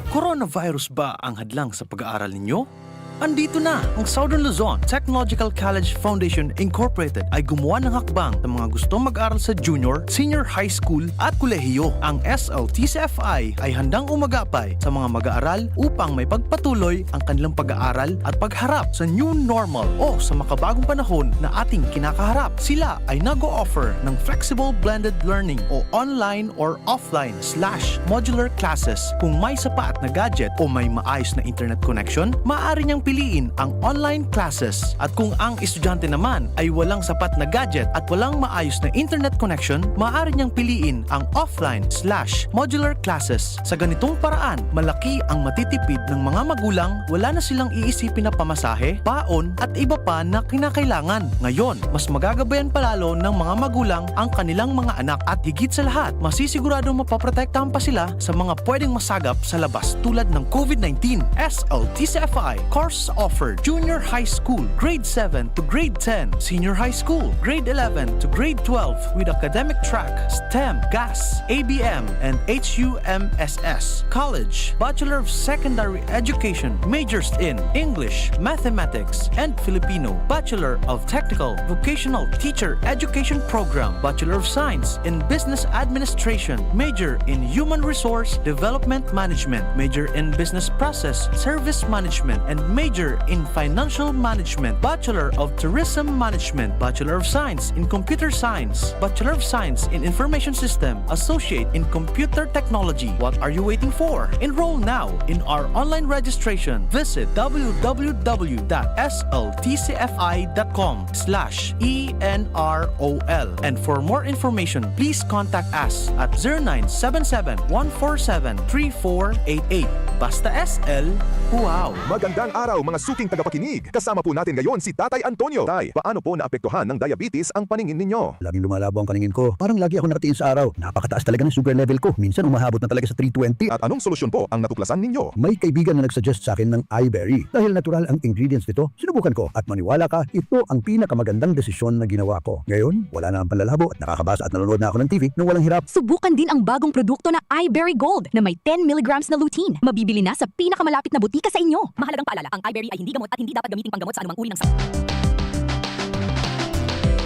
Coronavirus ba ang hadlang sa pag-aaral ninyo? Andito na! Ang Southern Luzon Technological College Foundation Incorporated ay gumawa ng hakbang sa mga gustong mag-aral sa junior, senior high school at kolehiyo. Ang S L T C F I ay handang umagapay sa mga mag-aaral upang maipagpatuloy ang kanilang pag-aaral at pagharap sa new normal o sa makabagong panahon na ating kinakaharap. Sila ay nag-o-offer ng flexible blended learning o online or offline slash modular classes. Kung may sapat na gadget o may maayos na internet connection, maaari niyang piliin ang online classes. At kung ang estudyante naman ay walang sapat na gadget at walang maayos na internet connection, maaari niyang piliin ang offline slash modular classes. Sa ganitong paraan, malaki ang matitipid ng mga magulang, wala na silang iisipin na pamasahe, baon, at iba pa na kinakailangan. Ngayon, mas magagabayan palalo ng mga magulang ang kanilang mga anak at higit sa lahat, masisiguradong mapoprotektahan pa sila sa mga pwedeng masagap sa labas tulad ng COVID nineteen. S L T C F I course offered Junior High School, Grade seven to Grade ten, Senior High School, Grade eleven to Grade twelve with academic track STEM, GAS, A B M, and H U M S S. College, Bachelor of Secondary Education, majors in English, Mathematics, and Filipino, Bachelor of Technical Vocational Teacher Education Program, Bachelor of Science in Business Administration, major in Human Resource Development Management, major in Business Process Service Management, and major in Financial Management, Bachelor of Tourism Management, Bachelor of Science in Computer Science, Bachelor of Science in Information System, Associate in Computer Technology. What are you waiting for? Enroll now in our online registration. Visit w w w dot s l t c f i dot com slash e n r o l. And for more information, please contact us at zero nine seven seven, one four seven, three four eight eight. Basta S L, wow! Magandang araw! Hello mga suking tagapakinig! Kasama po natin ngayon si Tatay Antonio. Tay, paano po naapektuhan ng diabetes ang paningin ninyo? Laging lumalabo ang paningin ko. Parang lagi ako nakatingin sa araw. Napakataas talaga ng sugar level ko. Minsan umahabot na talaga sa three twenty. At anong solusyon po ang natuklasan ninyo? May kaibigan na nag-suggest sa akin ng iBerry. Dahil natural ang ingredients nito, sinubukan ko. At maniwala ka, ito ang pinakamagandang desisyon na ginawa ko. Ngayon, wala na ang panlalabo at nakakabasa at nanonood na ako ng T V nang walang hirap. Subukan din ang bagong produkto na iBerry Gold na may ten milligrams na lutein. Mabibili na sa pinakamalapit na botika sa inyo. Mahalagang paalala, ang iBerry ay hindi gamot at hindi dapat gamiting panggamot sa anumang uri ng sakit.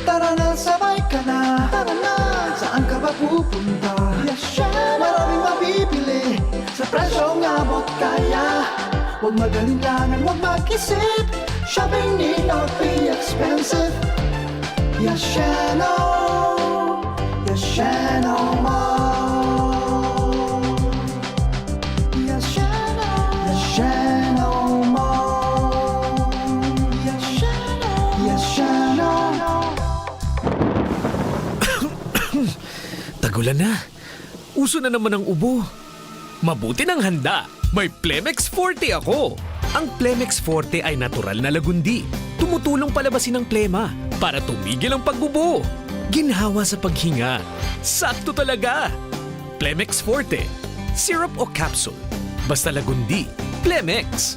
Tara na, sabay ka na. Tara na, saan ka ba pupunta? Yes, siya. Maraming mabibili sa presyong abot kaya. Huwag mag-alinlangan, huwag mag-isip. Shopping need not be expensive. Yes, siya, no. Yes, siya, no, mo. Yes, siya, no. Yes, siya, no, mo. Yes, siya, no. Yes, siya, no. Tagulan na. Uso na naman ang ubo. Mabuti nang handa. May Plemex Forte ako. Ang Plemex Forte ay natural na lagundi. Tumutulong palabasin ang plema para tumigil ang pag-ubo. Ginhawa sa paghinga. Sakto talaga. Plemex Forte. Syrup o capsule. Basta lagundi. Plemex.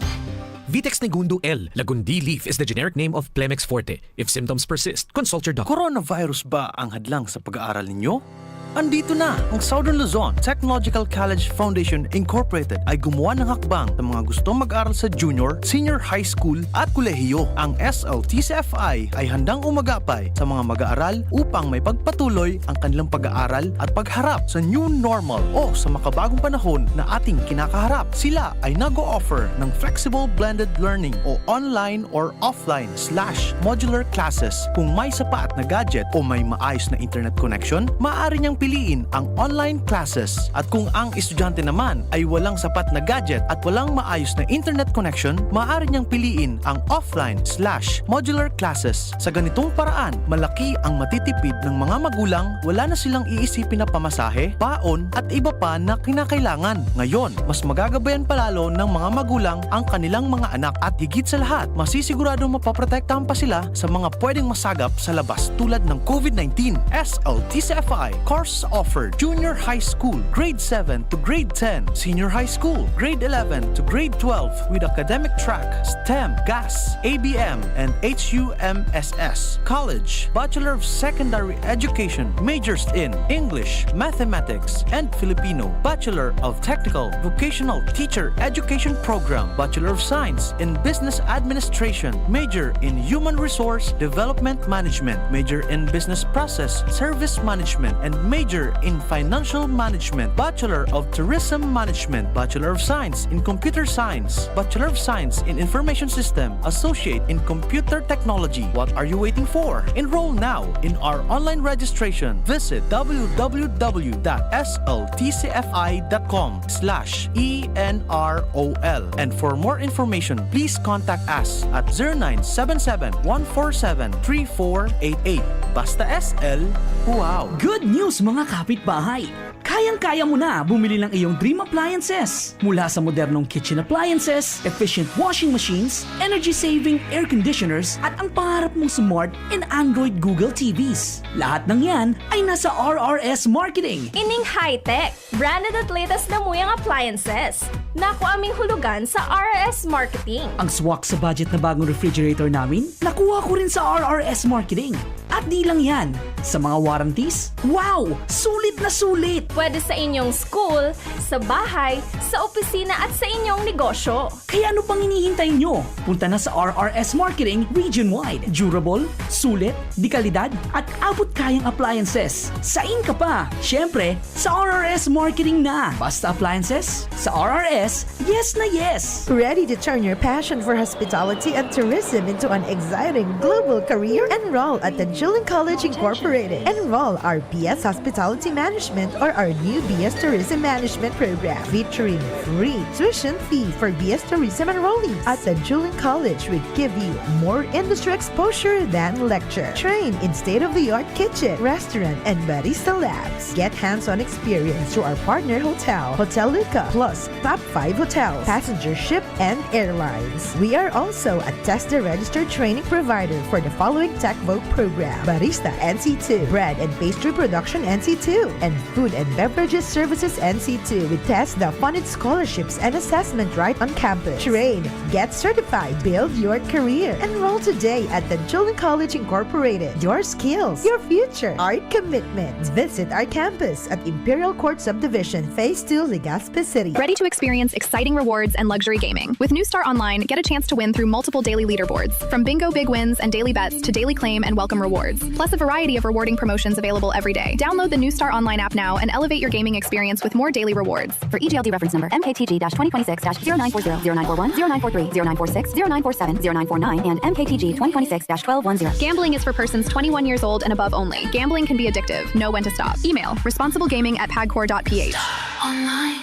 Vitex Negundo L. Lagundi leaf is the generic name of Plemex Forte. If symptoms persist, consult your doctor. Coronavirus ba ang hadlang sa pag-aaral ninyo? Andito na ang Southern Luzon Technological College Foundation Incorporated ay gumawa ng hakbang sa mga gustong mag-aral sa junior, senior high school at kolehiyo. Ang S L T C F I ay handang umagapay sa mga mag-aaral upang may pagpatuloy ang kanilang pag-aaral at pagharap sa new normal o sa makabagong panahon na ating kinakaharap. Sila ay nag-o-offer ng flexible blended learning o online or offline slash modular classes. Kung may sapat na gadget o may maayos na internet connection, maaari niyang piliin ang online classes. At kung ang estudyante naman ay walang sapat na gadget at walang maayos na internet connection, maaari niyang piliin ang offline slash modular classes. Sa ganitong paraan, malaki ang matitipid ng mga magulang, wala na silang iisipin na pamasahe, baon at iba pa na kinakailangan. Ngayon, mas magagabayan palalo ng mga magulang ang kanilang mga anak at higit sa lahat, masisiguradong mapoprotektahan pa sila sa mga pwedeng masagap sa labas tulad ng COVID nineteen. S L T C F I course offered Junior High School, Grade seven to Grade ten, Senior High School, Grade eleven to Grade twelve with academic track STEM, GAS, A B M, and H U M S S. College, Bachelor of Secondary Education, majors in English, Mathematics, and Filipino. Bachelor of Technical Vocational Teacher Education Program, Bachelor of Science in Business Administration, major in Human Resource Development Management, major in Business Process Service Management, and major in Financial Management. Bachelor of Tourism Management, Bachelor of Science in Computer Science, Bachelor of Science in Information System, Associate in Computer Technology. What are you waiting for? Enroll now in our online registration. Visit w w w dot s l t c f i dot com slash e n r o l. And for more information, please contact us at zero nine seven seven, one four seven, three four eight eight. Basta S L, wow! Good news mga kapitbahay! Kayang-kaya mo na bumili ng iyong dream appliances. Mula sa modernong kitchen appliances, efficient washing machines, energy-saving air conditioners, at ang pangarap mong smart and Android Google T Vs. Lahat ng yan ay nasa R R S Marketing. Ining high-tech, branded at latest na muyang appliances. Naku aming hulugan sa R R S Marketing. Ang swak sa budget na bagong refrigerator namin, nakuha ko rin sa R R S Marketing. At di lang yan, sa mga warranties, wow! Sulit na sulit! Pwede sa inyong school, sa bahay, sa opisina at sa inyong negosyo. Kaya ano pang hinihintay nyo? Punta na sa R R S Marketing region-wide. Durable, sulit, dekalidad, at abot-kayang appliances. Sain ka pa? Siyempre, sa R R S Marketing na. Basta appliances, sa R R S, yes na yes! Ready to turn your passion for hospitality and tourism into an exciting global career? Enroll at the Julian College Incorporated. Enroll our B S Hospitality Management or our new B S Tourism Management program featuring free tuition fee for B S Tourism enrollees. At the Julian College, we give you more industry exposure than lecture. Train in state-of-the-art kitchen, restaurant, and barista labs. Get hands-on experience through our partner hotel, Hotel Luca, plus top five hotels, passenger ship, and airlines. We are also a TESDA registered training provider for the following Tech Voc program: Barista N C two, Bread and Pastry Production N C two, and Food and Beverages Services N C two with TESDA funded scholarships and assessment right on campus. Train, get certified, build your career. Enroll today at the Julian College Incorporated. Your skills, your future, our commitment. Visit our campus at Imperial Court Subdivision, Phase two, Legazpi City. Ready to experience exciting rewards and luxury gaming? With New Star Online, get a chance to win through multiple daily leaderboards, from bingo big wins and daily bets to daily claim and welcome rewards, plus a variety of rewarding promotions available every day. Download the New Star Online app now and elevate your gaming experience with more daily rewards. For E G L D reference number, M K T G dash twenty twenty-six dash zero nine four zero, zero nine four one, zero nine four three, zero nine four six, zero nine four seven, zero nine four nine, and M K T G twenty twenty-six dash twelve one zero. Gambling is for persons twenty-one years old and above only. Gambling can be addictive. Know when to stop. Email, responsiblegaming at pagcor dot P H.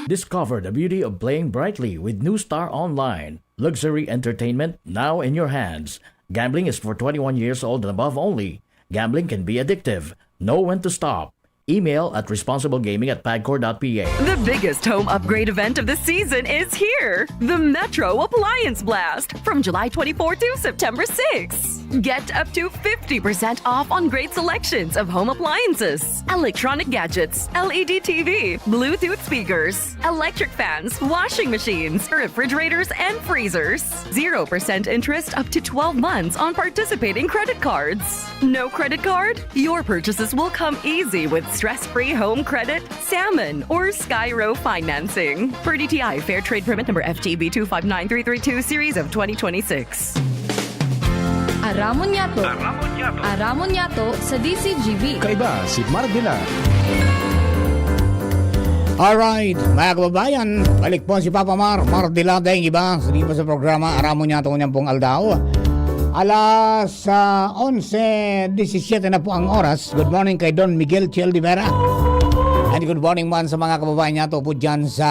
Discover the beauty of playing brightly with New Star Online. Luxury entertainment now in your hands. Gambling is for twenty-one years old and above only. Gambling can be addictive. Know when to stop. Email at responsiblegaming at pagcor dot P H. The biggest home upgrade event of the season is here. The Metro Appliance Blast, from July twenty-fourth to September sixth. Get up to fifty percent off on great selections of home appliances, electronic gadgets, L E D T V, Bluetooth speakers, electric fans, washing machines, refrigerators, and freezers. Zero percent interest up to twelve months on participating credit cards. No credit card? Your purchases will come easy with stress-free home credit, Salmon, or Skyro financing. Per D T I, Fair Trade Permit number F T B two five nine three three two series of twenty twenty-six. Aramon Yato. Aramon Yato. Aramon Yato sa D C G B. Kaiba si Mardila. Alright, mga kababayan, balik po si Papa Mar, Mardila, dahil iba, sa iba sa programa, Aramon Yato niyang pong aldaw. Alas ah, onse disisiyete na po ang oras. Good morning kay Don Miguel Chel de Vera. And good morning man sa mga kababayan niya to po dyan sa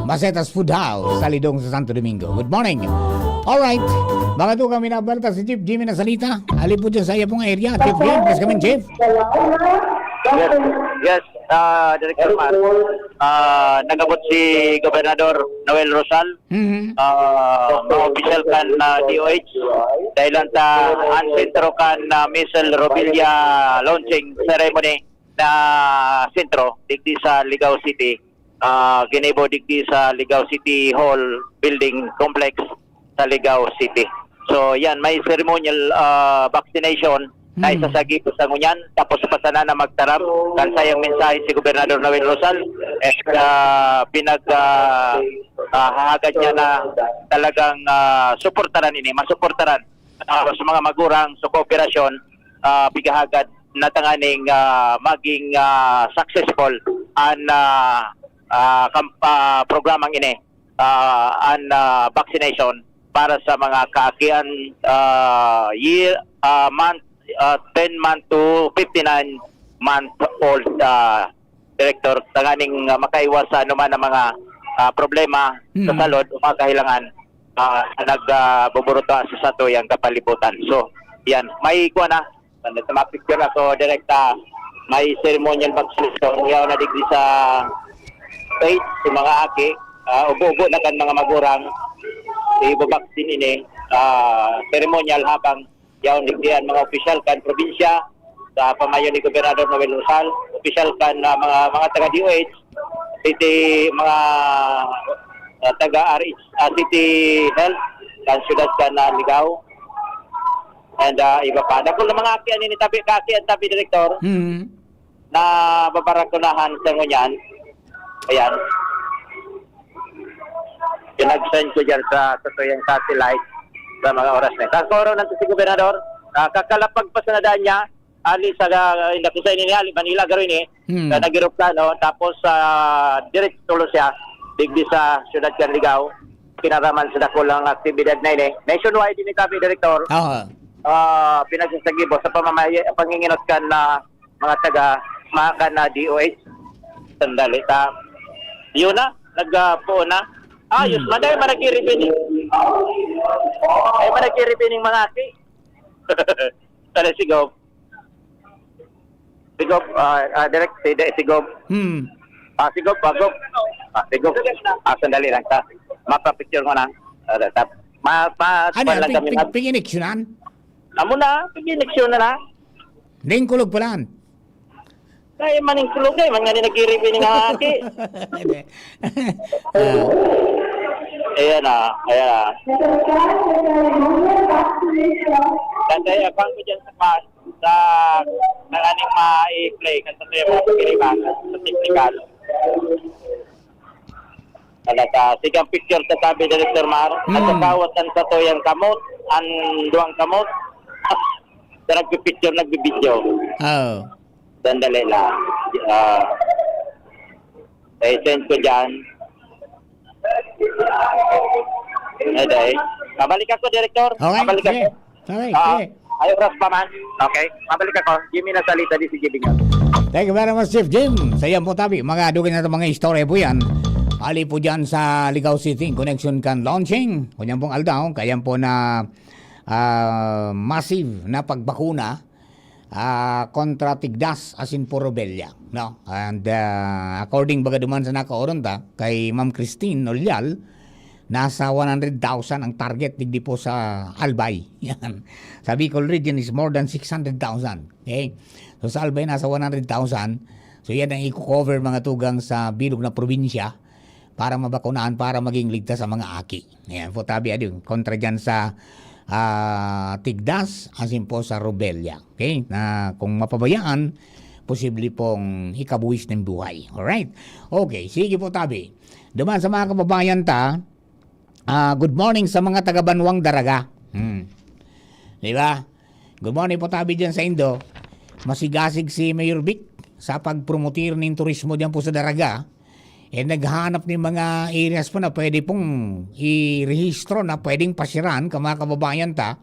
Macetas Food House sa Lidong sa Santo Domingo. Good morning. Alright. Baka to kami nabalta si Chief Jimmy na salita. Ali po dyan sa iya pong area. Chief Jim, please come in, Chief. Yes, yes, ah, Director Mar. Ah, nagabot si Gobernador Noel Rosal. Mhm. Ah, mga opisyal kan, ah, D O H, dahil lang ta an sentro kan, ah, missile Rovilla launching ceremony na sentro digdi sa Ligao City, ah, ginibo digdi sa Ligao City Hall Building Complex sa Ligao City. So, yan, may ceremonial, ah, vaccination na Hmm. isa sa gabos sa ngunyan, tapos pa sana na magtaram kan sayang mensahe si Gobernador Noel Rosal, eh, ah, pinag, ah, ah, hahagad niya na talagang, ah, suportaran ini, masuportaran, ah, sa mga magurang sa kooperasyon, ah, pighahagad na tanganing, ah, maging, ah, successful an, ah, ah, kamp-, ah, programang ini, ah, an, ah, vaccination para sa mga kaakian, ah, year, ah, month, ah, ten month to fifty-nine month old, ah, Director, tanganing, ah, makaiwas sa anuman ang mga, ah, problema sa Mm. salud o mga kahilangan, ah, na nag, ah, buburuta sa satuyang kapalibutan. So, yan. May kuha na. Ano, sa mga picture ako, direkta, may ceremonial vaccination. Yaw na digdi sa stage, sa mga aki, ah, ubo-ubo na kan mga magurang, ibabaksin ini, ah, ceremonial habang yaw digdi ang mga opisyal kan probinsya, sa pamayo ni Gobernador Noel Rosal, opisyal kan, ah, mga, mga taga D O H, city, mga, ah, taga R H, ah, city health, kan siyudad kan, ah, Ligao, and, ah, iba pa. Dakul na mga aki, ano ini, tabi, kaki ang tabi, Direktor, Mm. na babarakunahan sa ngunyan. Ayan. Pinag-send ko dyan sa, sa tuyang satellite sa mga oras na yun. Sa oras na si Gobernador, ah, kakalapag pa sa nadaan niya, ali sa, ah, inda ko sa ini, ali, Manila, garo ini, Hmm. na nag-eroplano, tapos, ah, diretso tulo siya, digdi sa siyudad kan Ligao, kinaraman sa dakulang aktibidad na ini. Nationwide ini, tabi, Direktor. Oo. ah, pinagsasagibo sa pamamahay, panginginot kan, ah, mga taga, mga kan, ah, D O H. Sandali, ta-, yun na, nagpuon na. Ayos, Hmm. man, dahil man nagkiribining. Ay, man nagkiribining mga aki. Tala, sigaw. Sigop, ah, ah, direct, si, si Gob. Hmm. Ah, si Gob, ah, Gob. Ah, si Gob. Ah, sandali lang, ta. Mapapicture ko na. Ah, ta-, ma-, ma-, Ano kuwan yan? lang Pig-, kami, pig-, mag- pig-ineksyonan? Amo na, pig-ineksyonan na. Ding kulog palan. Kaya maning kulog eh, man nga ni nagiribi ni nga aki. Hindi. Ah. Ayan ah, ayan ah. Kasi abang ko dyan sa pa-, sa, sa aning ma-play, kasi sa mga pagkiriban, sa technical. Talaga, sigang picture sa tabi, Director Mar. Hmm. Nagkakawat ang sato yung kamot, ang duwang kamot. Sa nagpipicture, nagbibideo. Oo. Sandali lang. Ah, eh, send ko dyan. Aday. Mabalik ako, Director. Okay, Mabalik sige. ako. Okay, Ah, sige. ay, oras pa man. Okay. Mabalik ako. Jimmy Nasalita, D C G Bingon. Thank you very much, Chief Jim. Sa yan po, tabi, mga dugay na mga istorya po yan. Ali po dyan sa Ligao City, in connection kan launching. Kunyan pong aldaw, kayan po na, ah, massive na pagbakuna, ah, kontra tigdas asin po rubella, no? And, ah, according baga duman sa nakaoron ta, kay Ma'am Christine Olial, nasa one hundred thousand ang target digdi po sa Albay. Yan. Sa Bicol region is more than six hundred thousand. Okay? So, sa Albay, nasa one hundred thousand. So, yan ang i-cover, mga tugang, sa bilog na probinsya para mabakunahan, para maging ligtas ang mga aki. Ayan po, tabi, adi, kontra dyan sa, ah, tigdas, asin po sa rubella. Okay? Na kung mapabayaan, posible pong ikabuwis ng buhay. Alright? Okay, sige po, tabi. Duman sa mga kababayan ta, ah, good morning sa mga taga Banwang Daraga. Hmm. Di ba? Good morning po, tabi, dyan sa Indo. Masigasig si Mayor Vic sa pagpromotir nin turismo diyan po sa Daraga. Eh, naghahanap nin mga areas po na pwede pong irehistro na pwedeng pasiran ka mga kababayan ta.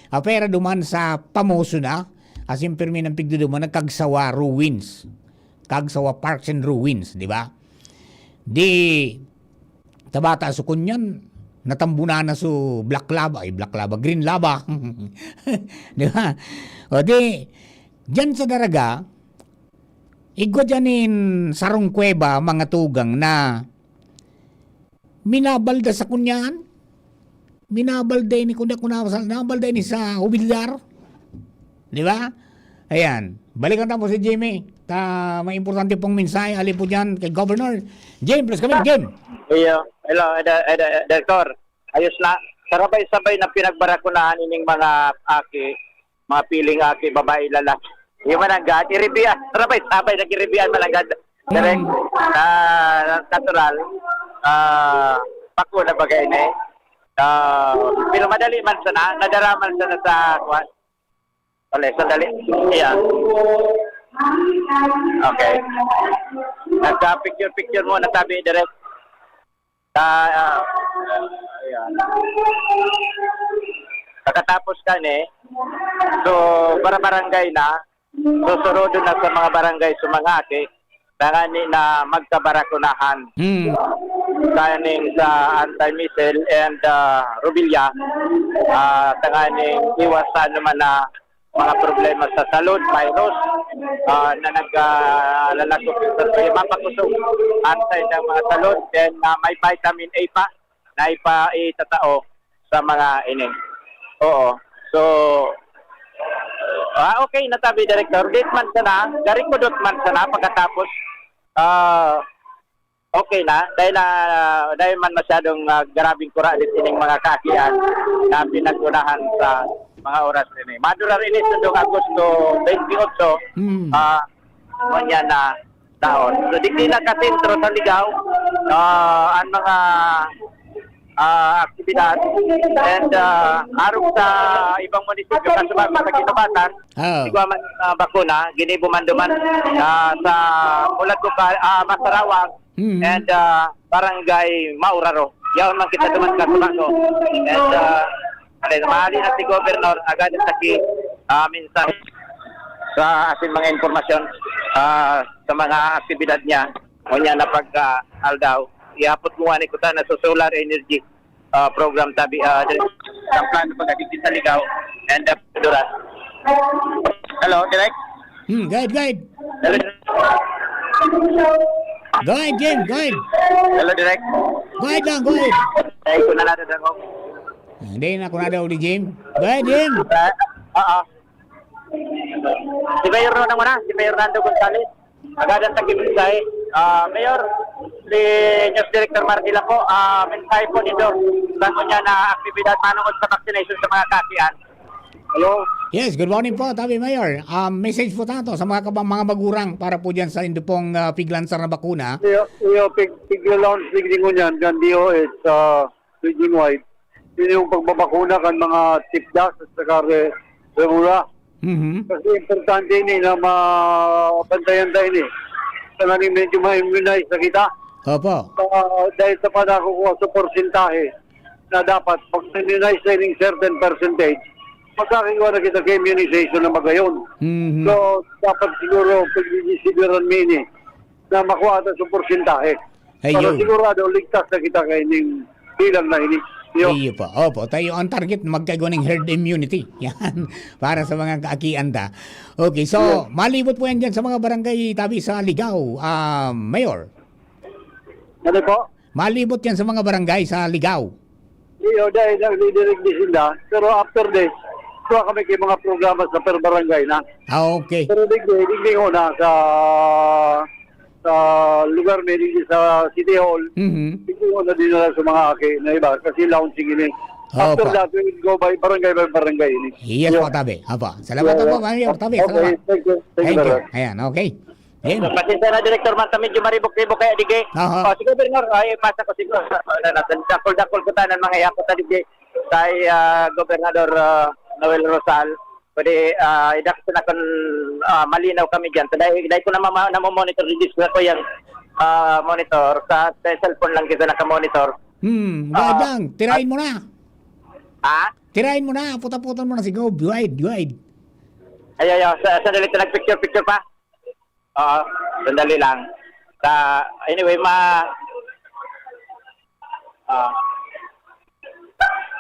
Ah, pero duman sa pamoso na, asin pirmi ng pigduduman, nagkagsawa ruins. Kagsawa Parks and Ruins, di ba? Di, tabata so kunyan, natambunan na so black lava, ay, black lava, green lava. Di ba? O di, dyan sa Daraga, igwa dyan in sarong kuweba, mga tugang, na minabalda sa kunyan, minabalda ini, kundi ako na, nabalda ini sa hubilyar. Di ba? Ayan. Balikan tayo po si Jimmy. Ta, may importante pong mensahe, ali po dyan kay Governor Jim. Please, come in, Jim. Iyo. Hello, Ed-, Ed-, Ed-, Director. Ayos na. Sarabay-sabay na pinagbarakunahan ining mga aki, mga piling aki, babae, lalaki. Yung mananggad, iribian. Sarabay-sabay nag-iribian, mananggad. Direct, Mm. ah, natural. Ah, pako na bagay na eh. Ah, pero madali man sana, nadara man sana sa, kuwan. Wala, sandali. Ayan. Okay. Nagka-picture-picture muna, tabi, direct. Sa, ah, ayan. Pagkatapos kani, so, para barangay na, susurodon na sa mga barangay, sa mga aki, tangani na magkabarakunahan. Hmm. Kaning sa anti-measles and, ah, rubella, ah, tanganing iwas sa anuman na mga problema sa salud, virus, ah, na nag, ah, lalagos sa, mapakusog ang sa ilang mga salud. Then, ah, may vitamin A pa na ipa-, itatao sa mga ini. Oo. So, ah, okay na tabi, Director. Dit man sana, garikudot man sana pagkatapos, ah, okay na. Dahil na, dahil man masyadong, ah, grabing kura dit ining mga kaakian na pinagunahan sa mga oras ini. Madurar ini sundong Agosto twenty-eight, Hmm. ah, Ngunyan na taon. So, digdi na ka sentro sa Ligao, ah, ang mga, ah, aktibidad. And, ah, arog sa ibang munisipyo, kaso ba sa Guinobatan, Oo. sigwa man, ah, bakuna, ginibo man duman, ah, sa Mulad Bukal, ah, Masarawag, Mm. and, ah, Barangay Mauraro. Yaon man kita duman, kaso ba, no? And, ah, Alin, mahali na si Governor, agad sa ki, ah, mensahe sa ating mga impormasyon, ah, sa mga aktibidad niya. Ngunyan na pagka aldaw, ihapot mo nga ni kuta na sa solar energy, ah, program tabi, ah, diri sa plano pagdating sa Ligao and, ah, Honduras. Hello, Direk? Hmm, go ahead, go ahead. Hello. Go ahead, Jim, go ahead. Hello, Direk. Go ahead lang, go ahead. Ay, ko na natin ako. Hindi na, kung nadaw ni Jim. Go ahead, Jim. Ah, oo. Si Mayor na muna, si Mayor Nando Gonzales. Agadan ta ki mensahe. Ah, Mayor, si News Director Mark Dila po, ah, mensahe po nindo sa ngunyan na aktibidad manungod sa vaccination sa mga kaakian. Hello? Yes, good morning po, tabi Mayor. Um, message po tato sa mga kabang mga magurang para po diyan sa indo pong, ah, piglansar na bakuna. Iyo, iyo, pig, pig-launch digdi ngunyan kan D O H sa region wide. Yun yung pagbabakuna kan mga tipdas at saka re-, remura. Mhm. Kasi importante ini na mabantayan tayo ini. Tanganing medyo ma-immunize na kita. Opo. Ah, dahil sa panakukuha sa porsentahe na dapat pag-immunize tayo ng certain percentage, magkakakuha na kita kay immunization na magayon. Mhm. So, dapat siguro pag-iisibiran mi ini na makuha ta sa porsentahe. Para Ayun. sigurado, ligtas na kita kaining bilang na ini. Yo. Iyo po. Opo, tayo ang target, magkaigwa ng herd immunity. Yan. Para sa mga kaakian ta. Okay, so, Yes. malibot po yan dyan sa mga barangay tabi sa Ligao, ah, Mayor. Ano po? Malibot yan sa mga barangay sa Ligao. Iyo, dahil nagdidirig di sila. Pero after this, kuha kami kay mga programa sa per barangay na. Ah, okay. Pero digdi, digdi ho na sa, sa lugar may digdi sa City Hall. Mhm. Digdi ho na dinala sa mga aki na iba kasi launching ini. Opa. After that, we will go by barangay by barangay ini. Yes Yo. po, tabi. Opo. Salamat Yeah, po, yeah. Mayor. Tabi, Okay, salamat. thank you. Thank you Thank you. very much. Ayan, okay. Yan. Pasensya na, Director Mark, medyo maribok-ribok kaya dige. Aha. O, sige, Governor, ay, pasa ko siguro. Dakol-dakol ko tanan mga iyapot na dige. Kay, ah, Gobernador, ah, Noel Rosal. Pwede, ah, idaksan na kan, ah, malinaw kami dyan. So, dahil, dahil ko na mama-, namomonitor, di ko yan, ah, monitor. Sa, sa cellphone lang kita nakamonitor. Hmm, Ah, wait lang. Tirahin at mo na. Ha? Tirahin mo na. Putaputan mo na si Gob. Wide, wide. Ay, ay, ay. Sa, sandali, nag-picture-picture pa. Oo, sandali lang. Sa, anyway, ma-, ah,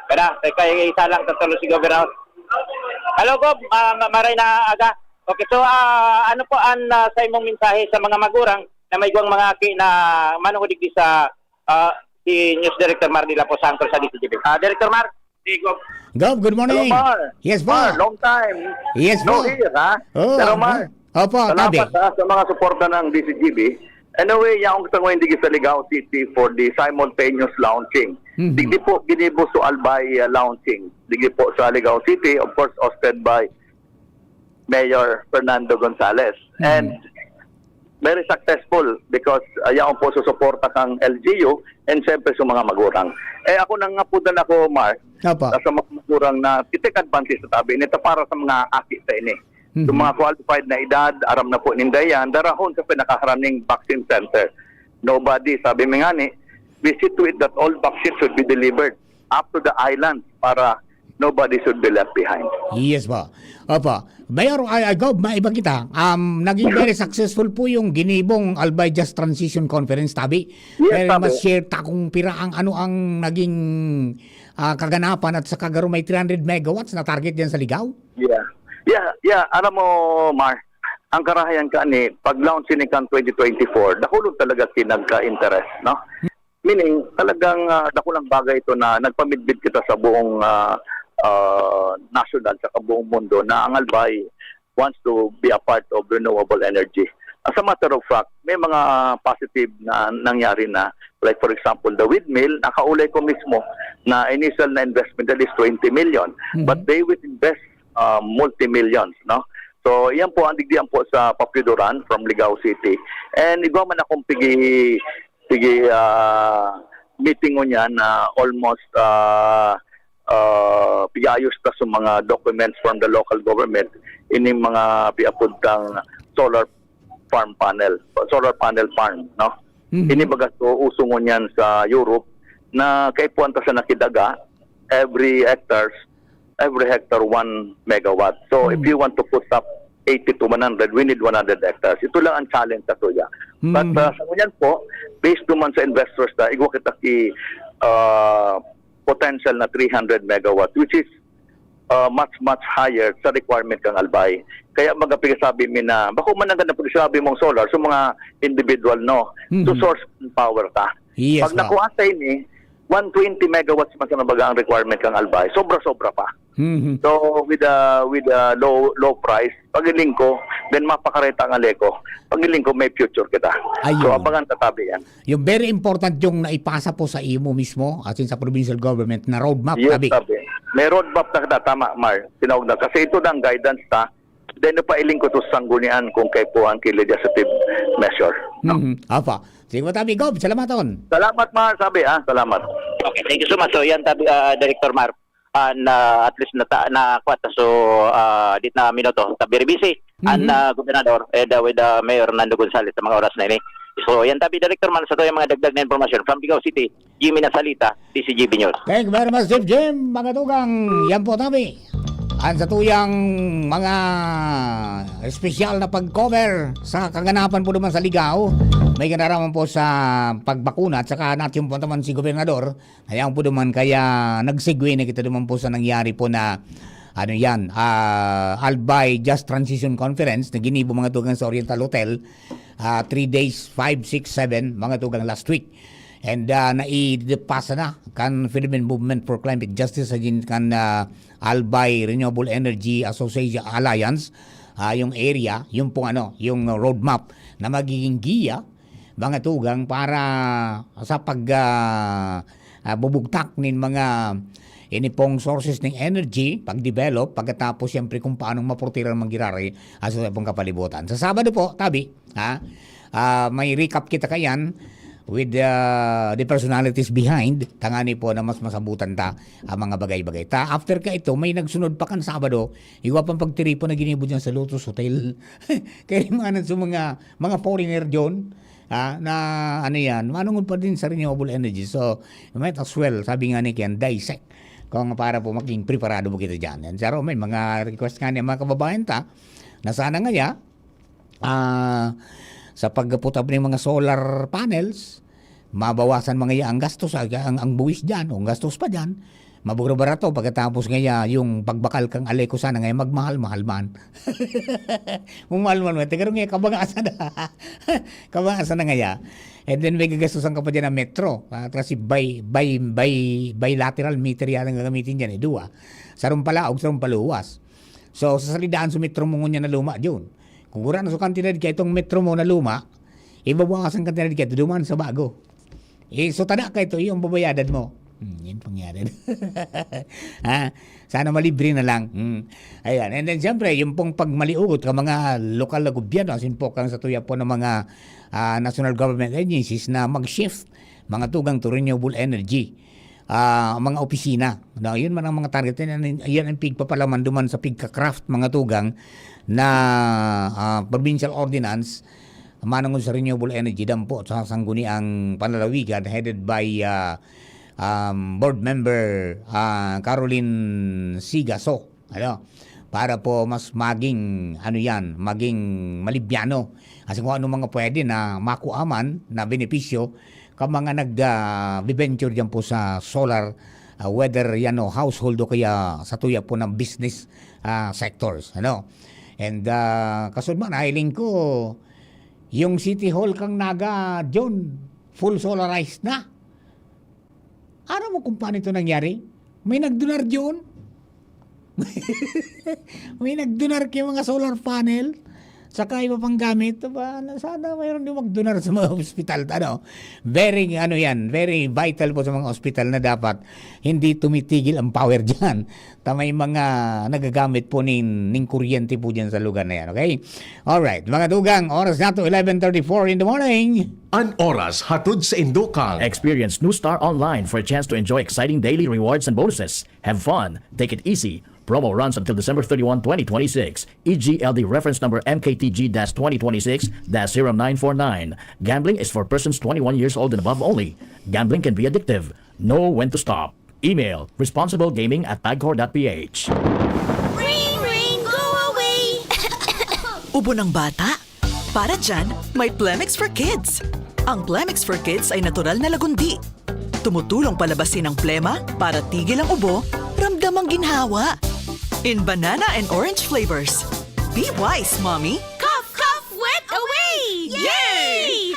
kada, kay, kay isa lang sa tulo si Governor. Hello, Gob. Ah, ma-, maray na aga. Okay, so, ah, ano po ang, ah, sa imong mensahe sa mga magurang na may guwang mga aki na manunod digdi sa, ah, si News Director Mar Dila po sa Angkol sa D C G B? Ah, Director Mar? Diego. Gob, good morning. Hello, Mar. Yes po. Mar, long time. Yes No po. hear, ha? Oo, Pero, Mar, Mar. Opo, salamat, tabi. ha, sa mga suporta ng D C G B. Anyway, yaong sa ngayon, digi sa Ligao City for the simultaneous launching. Mhm. Digdi po, ginibo so Albay, uh, launching. Digdi po sa Ligao City, of course, hosted by Mayor Fernando Gonzales. Mhm. And very successful because, ah, yaon po susuporta kang L G U and siyempre sa mga magurang. Eh, ako nangapudan ako, Mark, Opo. sa mga magurang na i-take advantage sa tabi nito para sa mga aki ta ini. Mhm. Yung mga qualified na edad, aram na po ninda yan, darahon sa pinakaharaning vaccine center. Nobody, sabi mi nga ni, we see to it that all vaccines should be delivered up to the island para nobody should be left behind. Yes po. Opo. Mayor, ay, ay, Gob, maiba kita. Um, naging very successful po yung ginibong Albay Just Transition Conference, tabi. Yes, Pero tabi. mas share ta kung pira ang ano ang naging, ah, kaganapan at sa kagaro may three hundred megawatts na target diyan sa Ligao? Yeah. Yeah, yeah. Alam mo, Mar, ang karahayan ka ni, pag-launch ni kan twenty twenty-four, dakulon talaga kinagka-interest, no? Meaning, talagang, ah, dakulang bagay ito na nagpamidbid kita sa buong, ah, ah, national, sa buong mundo na ang Albay wants to be a part of renewable energy. As a matter of fact, may mga positive na nangyari na. Like, for example, the windmill, nakaulay ko mismo na initial na investment that is twenty million. Mhm. But they will invest, ah, multi-millions, no? So, iyan po ang digdian po sa Papio Duran from Ligao City. And igwa man akong pigi, pigi, ah, meeting ngunyan na almost, ah, ah, pig-aayos ta sa mga documents from the local government, ining mga piapod kang solar farm panel, solar panel farm, no? Mhm. Ini baga so uso ngunyan sa Europe na kaipuhan ta sa nakidaga, every hectares, every hectare one megawatt. So, if you want to put up eighty to one hundred, we need one hundred hectares. Ito lang ang challenge sa tuya. But uh, sa ngunyan po, based naman sa investors na, igwa kita ki uh, potential na three hundred megawatt, which is uh, much, much higher sa requirement kang Albay. Kaya mga pinagsasabi mi na, bako man ang ganda pagsabi mong solar, sa mga individual, no? To source power ta. Yes, Pag pa. nakuha sa ini, one twenty megawatts man sa nabaga ang requirement kang Albay. Sobra-sobra pa. Mhm. So, with a, with a low low price, pagiling ko, then mapakareta ang Aleco. Pagiling ko, may future kita. Ayun. So, abangan tatabi yan. Yung very important yung naipasa po sa imo mismo, as in sa provincial government, na roadmap, Yes, tabi. tabi. May roadmap na kita, tama, Mar. Tinawag na. Kasi ito na ang guidance ta. Then, ipailing ko to sa sanggunian kung kaipuhan ki legislative measure. No? Mhm. Apa. Sige, tabi, Gob, salamaton. Salamat, Mar. Sabi, ah. Salamat. Okay, thank you so much. So, yan, tabi, ah, Director Mar. Ah, na at least nata na kuwat so, ah, dit na minuto, tabi ri busy an, Mhm. ah, gobernador, eh, da with, ah, Mayor Nando Gonzales sa mga oras na ini. So, yan tabi, Director, man sa tuyang mga dagdag na impormasyon from Ligao City, Jimmy Nasalita, D C G B News. Thank you very much, Chief Jim. Mga tugang, yan po tabi. An sa tuyang mga espesyal na pag-cover sa kaganapan po naman sa Ligao, may kinaraman po sa pagbakuna at saka natiyumpo naman si Gobernador. Ayan po naman, kaya nag-segue na kita naman po sa nangyari po na, ano yan, ah, Albay Just Transition Conference na ginibo mga tugang sa Oriental Hotel, ah, three days, five, six, seven, mga tugang last week. And ah, naipasa na kan Philippine Movement for Climate Justice, sa gin-, kan ah, Albay Renewable Energy Association Alliance, ah, yung area, yung pong ano, yung roadmap na magiging giya mga tugang para sa pag, ah, ah, bubugtak nin mga ini pong sources ning energy, pag-develop, pagkatapos siyempre kung paano maproteksyonan man giraray ang sa pong kapalibutan. Sa Sabado po, tabi, ha? Ah, may recap kita kayan with, ah, the personalities behind, tangani po na mas masabutan ta ang mga bagay-bagay. Ta, after ka ito, may nagsunod pa kan Sabado, igwa pang pagtiripon na ginibo diyan sa Lotus Hotel. Kaya yung mga, sa mga, mga foreigner diyan, ah, na ano yan, manungod pa din sa renewable energy. So, you might as well, sabi nga ni Ken, dissect kung para po maging preparado mo kita dyan. Yan, Charo, may mga request nga ni mga kababayan ta, na sana nga ya, ah, sa pagputap ng mga solar panels, mabawasan mga ya ang gastos, ang, ang, ang buwis dyan, o ang gastos pa dyan, mabura-barato, pagkatapos nga ya, yung pagbakal kang Aleco sana nga ya, magmahal-mahal man. Magmahal-mahal man. Teka, nga, kabagasan na. Kabagasan na nga ya. And then, may gagastusan ka pa dyan na metro. Ah, kasi bi-, bi-, bi-, bilateral meter yan ang gagamitin dyan, eh, duwa. Sarong palaog, sarong paluwas. So, sa salidaan sa metro mo ngunyan na luma, Jun. Kung gurano sa kantidad ka itong metro mo na luma, ibabawasan ka na rin kaya duman sa bago. Eh, so, tada ka ito, yung babayadan mo. Hmm, yun pangyari. Ha? Sana malibre na lang. Hmm. Ayan. And then, siyempre, yung pong pagmaliugot ka mga lokal na gobyerno, asin po kang sa tuya po ng mga ah, national government agencies na mag-shift mga tugang to renewable energy, ah, mga opisina. No, yun man ang mga target. Yan, yan ang pigpapalaman duman sa pigka-craft mga tugang na ah, provincial ordinance manungod sa renewable energy dampo sa sangguniang panlalawigan headed by ah, um, board member ah, Caroline Sigaso. Ano? Para po mas maging, ano yan, maging malibyano. Kasi kung ano mga pwede na makuha man na benepisyo ka mga nag ah, venture dyan po sa solar, ah, whether yan o household o kaya sa tuya po ng business ah, sectors. Ano? And ah, kasunod man, hiling ko, yung City Hall kang Naga, John, full solarized na. Ano mo kung paano ito nangyari? May nagdunar diyon. May nagdunar kay mga solar panel. Saka iba pang gamit. Aba, na- sana mayroon din magdunar sa mga ospital. Ano? Very, ano yan, very vital po sa mga ospital na dapat hindi tumitigil ang power dyan. Ta may mga nagagamit po nin, nin kuryente po dyan sa lugar na yan. Okay? Alright. Mga tugang, oras na to, eleven thirty-four in the morning. An oras hatod sa Indokang. Experience New Star Online for a chance to enjoy exciting daily rewards and bonuses. Have fun. Take it easy. Promo runs until December thirty-one, twenty twenty-six. E G L D reference number M K T G dash twenty twenty-six dash zero nine four nine. Gambling is for persons twenty-one years old and above only. Gambling can be addictive. Know when to stop. Email, responsiblegaming at pagcor dot ph. Rain, rain, go away! Ubo ng bata? Para dyan, may Plemex for Kids. Ang Plemex for Kids ay natural na lagundi. Tumutulong palabasin ang plema para tigil ang ubo, ramdam ang ginhawa. In banana and orange flavors. Be wise, Mommy! Cough, cough, wet away! Yay!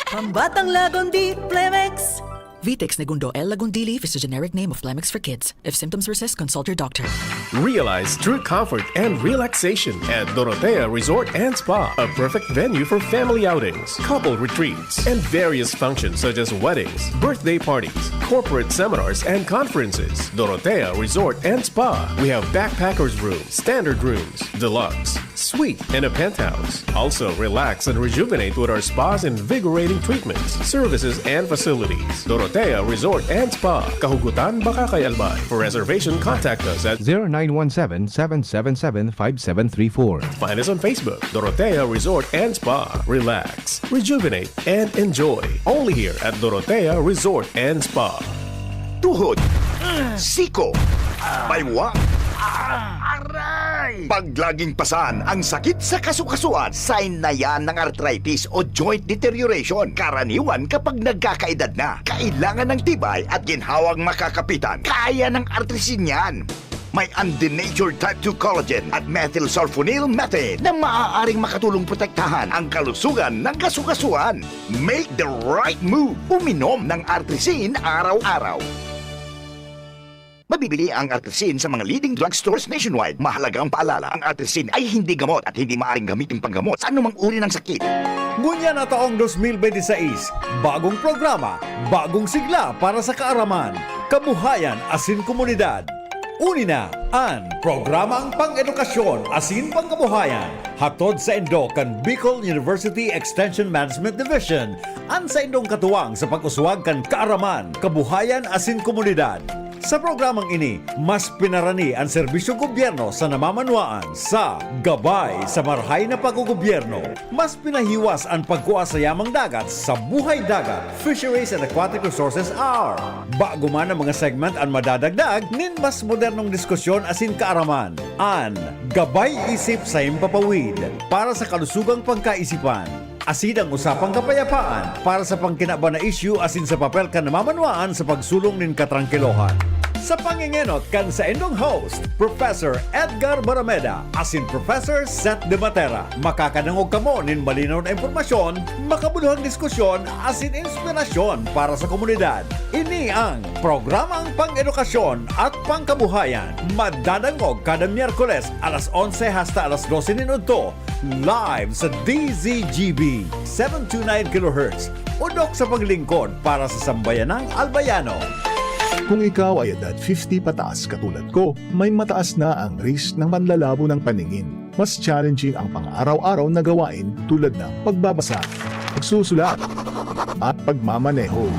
Pambatang Lagundi, Plemex! Vitex Negundo L. Lagundili is the generic name of Plemex for kids. If symptoms persist, consult your doctor. Realize true comfort and relaxation at Dorotea Resort and Spa, a perfect venue for family outings, couple retreats, and various functions such as weddings, birthday parties, corporate seminars, and conferences. Dorotea Resort and Spa. We have backpackers room, standard rooms, deluxe, suite, and a penthouse. Also, relax and rejuvenate with our spa's invigorating treatments, services, and facilities. Dorotea Resort and Spa, Kahugutan, Bacacay, Albay. For reservation, contact us at zero nine one seven, seven seven seven, five seven three four. Find us on Facebook, Dorotea Resort and Spa. Relax, rejuvenate, and enjoy. Only here at Dorotea Resort and Spa. Tuhod, siko, baywa, aray! Pag laging pasan ang sakit sa kasukasuan, sign na yan ng arthritis o joint deterioration. Karaniwan kapag nagkakaedad na, kailangan ng tibay at ginhawang makakapitan. Kaya ng artrisin yan. May undenatured type two collagen at methylsulfonyl methane na maaaring makatulong protektahan ang kalusugan ng kasukasuan. Make the right move. Uminom ng Artrisin araw-araw. Mabibili ang Artrisin sa mga leading drugstores nationwide. Mahalagang paalala, ang Artrisin ay hindi gamot at hindi maaaring gamitin panggamot sa anumang uri ng sakit. Ngunyan na taong dos mil benti sais, bagong programa, bagong sigla para sa kaaraman, kabuhayan asin komunidad. Uni na an Programang Pang-edukasyon asin Pangkabuhayan, hatod saindo kan Bicol University Extension Management Division, an saindong katuwang sa pag-uswag kan kaaraman, kabuhayan asin komunidad. Sa programang ini, mas pinarani an serbisyong gobyerno sa namamanwaan sa Gabay sa Marahay na Paggogobyerno. Mas pinahiwas an pagkua sa yamang dagat sa Buhay Dagat, Fisheries and Aquatic Resources Hour. Bago man ang mga segment an madadagdag nin mas modernong diskusyon asin kaaraman. An Gabay Isip sa Himpapawid, para sa kalusugang pagkaisipan. Asin ang Usapang Kapayapaan, para sa pangkinaban na isyu asin sa papel kan namamanwaan sa pagsulong nin katrangkilohan. Sa pangengenot kan saindong host, Professor Edgar Barameda asin Professor Seth De Matera, makakadangog kamo nin malinaw na impormasyon, makabuluhang diskusyon asin inspirasyon para sa komunidad. Ini ang Programang Pang-edukasyon at Pangkabuhayan, madadangog kada Miyerkules alas onse hasta alas dose nin udto, live sa D Z G B, seven two nine kilohertz, udok sa paglingkod para sa sambayanang Albayano. Kung ikaw ay edad fifty pataas katulad ko, may mataas na ang risk ng panlalabo ng paningin. Mas challenging ang pang-araw-araw na gawain tulad ng pagbabasa, pagsusulat, at pagmamaneho.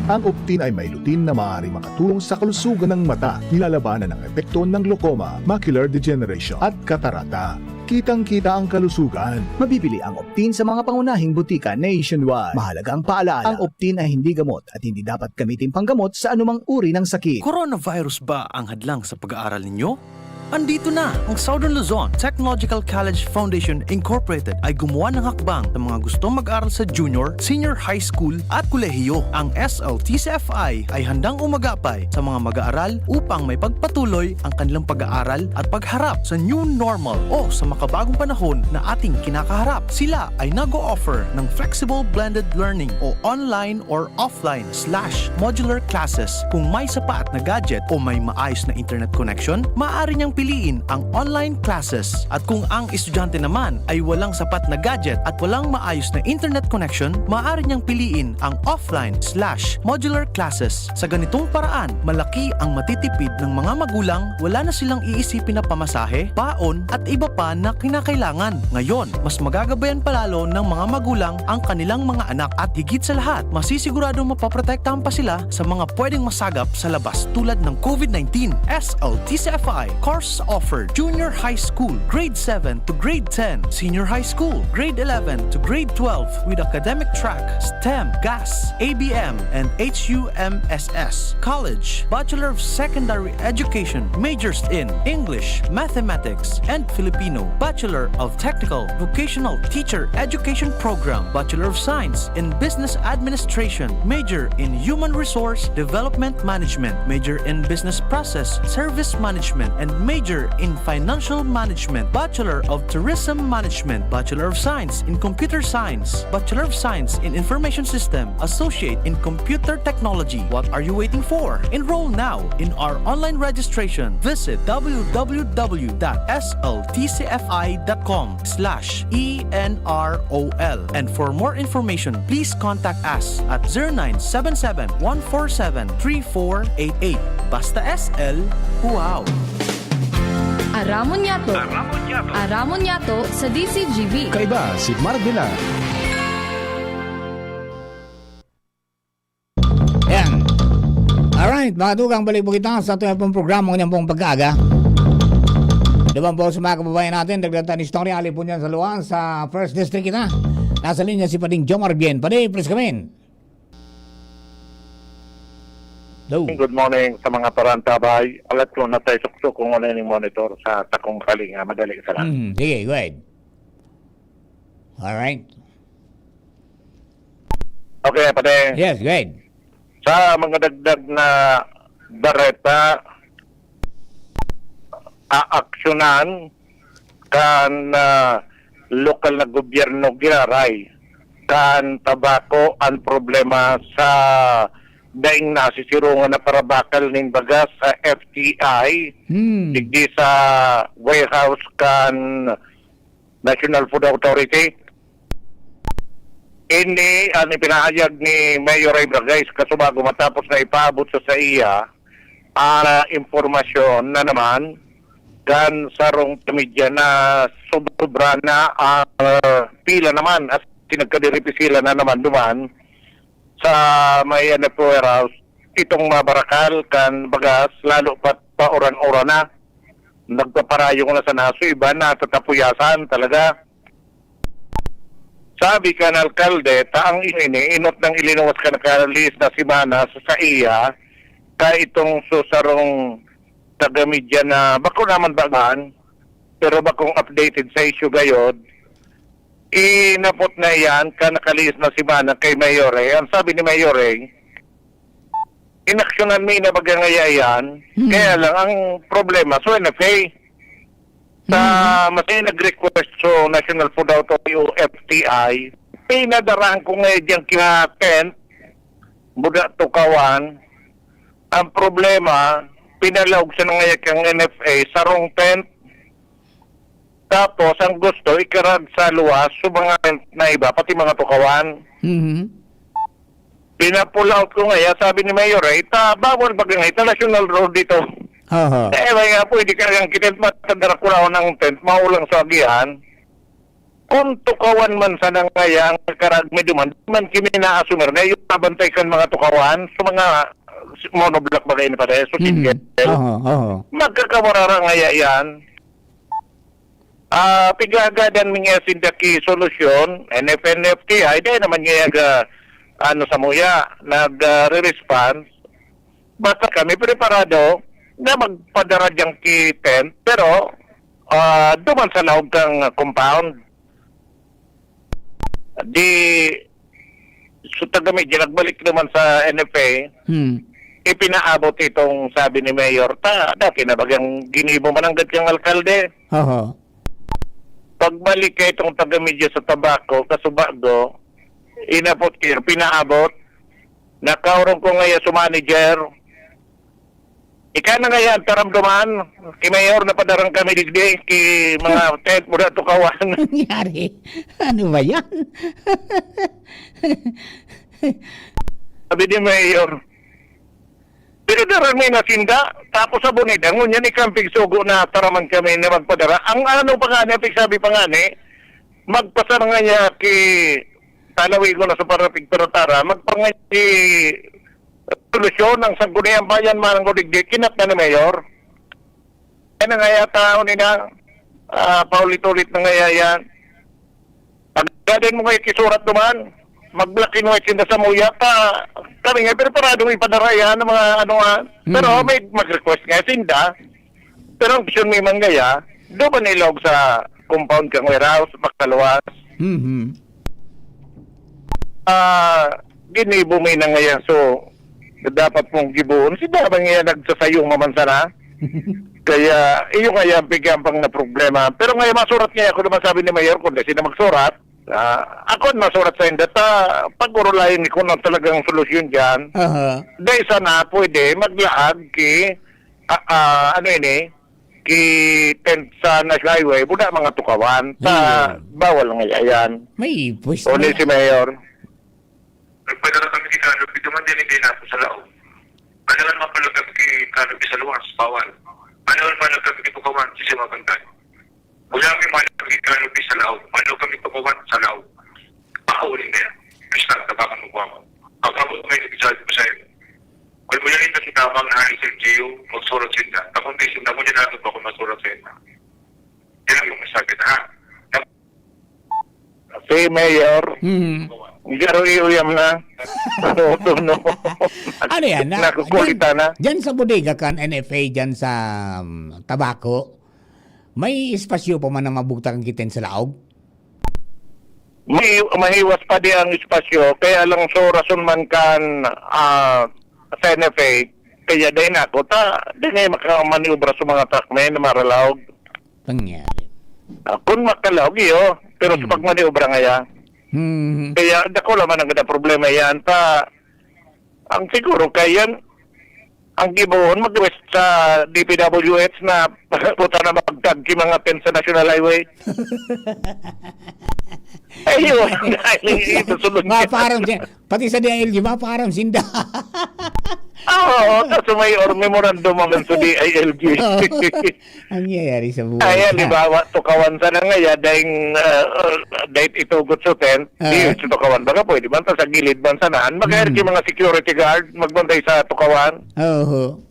Ang Optin ay may lutein na maaaring makatulong sa kalusugan ng mata, nilalabanan ang epekto ng glaucoma, macular degeneration, at katarata. Kitang-kita ang kalusugan. Mabibili ang Optin sa mga pangunahing butika nationwide. Mahalagang paalala, ang Optin ay hindi gamot at hindi dapat gamitin panggamot sa anumang uri ng sakit. Coronavirus ba ang hadlang sa pag-aaral ninyo? Andito na ang Southern Luzon Technological College Foundation Incorporated ay gumawa ng hakbang sa mga gustong mag-aral sa junior, senior high school at kolehiyo. Ang S L T C F I ay handang umagapay sa mga mag-aaral upang may pagpatuloy ang kanilang pag-aaral at pagharap sa new normal o sa makabagong panahon na ating kinakaharap. Sila ay nag-o-offer ng flexible blended learning o online or offline slash modular classes. Kung may sapat na gadget o may maayos na internet connection, maaari niyang piliin ang online classes. At kung ang estudyante naman ay walang sapat na gadget at walang maayos na internet connection, maaari niyang piliin ang offline slash modular classes. Sa ganitong paraan, malaki ang matitipid ng mga magulang, wala na silang iisipin na pamasahe, baon at iba pa na kinakailangan. Ngayon, mas magagabayan palalo ng mga magulang ang kanilang mga anak at higit sa lahat, masisiguradong mapoprotektahan pa sila sa mga pwedeng masagap sa labas tulad ng COVID nineteen. S L T C F I Course offered: junior high school, grade seven to grade ten, senior high school, grade eleven to grade twelve, with academic track, STEM, GAS, A B M, and H U M S S. College, Bachelor of Secondary Education, majors in English, Mathematics, and Filipino, Bachelor of Technical Vocational Teacher Education Program, Bachelor of Science in Business Administration, major in Human Resource Development Management, major in Business Process Service Management, and major in Financial Management, Bachelor of Tourism Management, Bachelor of Science in Computer Science, Bachelor of Science in Information System, Associate in Computer Technology. What are you waiting for? Enroll now in our online registration. Visit w w w dot s l t c f i dot com slash e n r o l. And for more information, please contact us at zero nine seven seven, one four seven, three four eight eight. Basta S L, wow! Aramon Yato. Aramon Yato. Aramon Yato sa D C G B. Kaiba si Mark Villar. Yan. Alright, mga tugang, balik po kita sa ating pong programa ngayong pong pagkaaga. Duman po sa mga kababayan natin, dagdag tayong istorya, alipon yan sa luwas, sa First District kita. Nasa linya si Pading Jomar Bien. Padi, please come in. Hello. Good morning sa mga parantabay. Alat ko na tayo suksok kung ano yung monitor sa takong kalinga. Madali ka lang. Mm, sige, go ahead. Alright. Okay, pati. Yes, go ahead. Sa mga dagdag na bareta, aaksyonan kan, ah, lokal na gobyerno giraray kan tabako an problema sa daing nasisirongan na parabakal nin bagas sa F T I, Hmm. digdi sa warehouse kan National Food Authority. Ini an ipinahayag ni Mayor Ray Bragais kasubago matapos na ipaabot sa saiya ang impormasyon na naman kan sarong pamilya na sobra na ang pila naman at nagkadiripisilan na naman duman sa may N F O warehouse itong mabarakal kan bagas, lalo pat pauran-uran na. Nagpaparayong na sa naso, iba na tatapuyasan talaga. Sabi kan alkalde, ta ang ini, inot nang ilinuwas kan nakalihis na semana sa saiya, ka itong susarong taga-media na bako naman bagaan, pero bakong updated sa issue gayod, inapot na iyan ka nakalihis na semana kay Mayor eh. Ang sabi ni Mayor eh, inaksyonan mi na baga ngaya iyan. Hmm. Kaya lang, ang problema, so N F A, sa Hmm. masaya nag-request sa National Food Authority o F T I, pinadarahan ko ngayon diyang kina tent, buda tukawan. Ang problema, pinalaog sa nangaya kang N F A, sarong tent. Tapos, ang gusto, ikarag sa luwas, sa mga tent na iba, pati mga tukawan. Mhm. Pina-pull out ko ngaya, sabi ni Mayor, eh, ita, bawal baga ngaya, ita national road dito. Aha. Eh, may nga pwede ka lang kitent, matadara ko raw ng tent, maulang sa agihan. Kung tukawan man sana ngaya ang karag may duman, di man kimi naasumir na yung pabantay kan mga tukawan, sa mga monoblock ba kayo ni Pare? So, Mhm. sige. Aha, aha. Magkakawarara ngaya yan. Ah, pigagadan mi nga sinda ki solusyon, N F N F T I, dahil naman nga yaga, ano, sa muya, nag, ah, re-response. Basta kami preparado na magpadara dyan ki tent, pero, ah, duman sa laog kang compound. Di, so taga-media, nagbalik naman sa N F A, Hmm. ipinaabot itong sabi ni Mayor, ta, dati na bagang ginibo mananggad kang alkalde. Aha. Pagbalik kay itong taga-media sa Tabaco, kasubago, inapot kayo, pinaabot. Nakaurong ko ngayon sa manager. Ika na ngayon, taramdaman, ki Mayor, napadarang kami digdi, ki mga tent mo na tukawan. Nangyari? Ano ba yan? Sabi ni Mayor, "Pinadara mi na sinda, tapos sa Bonita, ngunyan ikampig sugo na taraman kami na magpadara." Ang ano pa nga ni, pigsabi pa nga ni, magpasara nga niya ki Talawi ko na sa parapig paratara, magpangay si solusyon ang Sangguniang Bayan, manang ko digdi, kinat na ni Mayor. Kaya na nga yata, ano na, ah, paulit-ulit na nga yan. Pagkadin mo kayo kisurat naman, mag-black and white sinda sa muya pa. Kami nga, preparadong ipadara yan ng mga ano nga. Pero Mm. may mag-request nga sinda. Pero ang gusto mi man gaya, doon ba nilog sa compound kang warehouse, pagkaluwas? Mhm. Ah, ginibo mi na ngayon. So, dapat mong gibuon. Si Dabang yan nagsasayong maman sana. Kaya, iyo kaya ang pigampang na problema. Pero ngayon, masurat ngayon ako naman sabi ni Mayor, kung di sila magsurat, ah, ako ang masurat sa inda, ta, pag-urulayan ni kung ano talagang solusyon dyan. Aha. Dahil sana pwede maglaag ki, ah, ah, ano ini, ki tent sa National Highway, buda mga tukawan. Ta, Ayun. bawal nga yan. May pwes-, Uli may si Mayor. Nagpadala kami ni Kano, pito man din, hindi na ako sa laog. Ano man mapalagay ki Kano sa luwas, bawal. Ano man mapalagay ki Tukawan, sisi mabantay. Wala kami mali kami Kano sa laog. Ano kami Tukawan sa laog. Pauli na yan. Basta, tabakan mo po ako. Pag-abot may nagsasabi ko sa'yo. Kung wala rin kasi tabang na halos sa L G U, magsurat sinda. Tapos may sinda mo, dinatod ako magsurat sa inyo. Yan ang masakit, ha? Si Mayor, Mhm. garo iyuyam na. Ano, no? Ano yan? Na, Nakukulitan dyan, na. dyan sa bodega kan N F A, dyan sa, um, Tabaco, may espasyo pa man na mabugtakan ki tent sa laog? May, mahiwas pa di ang espasyo, kaya lang so rason man kan, ah, sa N F A, kaya dahil na ako, ta, di na yung makamaniobra sa mga truck na yun na maralaog. Pangyari. Ah, kung makalaog, iyo, pero sa Mhm. pagmaniobra nga yan, Mhm. kaya dako naman ang ganda problema yan, ta, ang siguro kaya yan, ang gibohon, mag-request sa D P W H na puta na magtag ki mga tent sa National Highway. Ayun, dahil ito sunod niya. Maparam siya. Pati sa D I L G, maparam sinda. Oo, kaso may or memorandum naman sa D I L G. Oo. Ang nangyayari sa buhay Ay, ka. Halimbawa, tukawan sana nga, ya, dahil, ah, ah, dahil itugot sa tent, Ah. di yun sa tukawan. Baka pwede man, ta sa gilid man sana. Magkaya Mm. yung mga security guard, magbantay sa tukawan. Oho.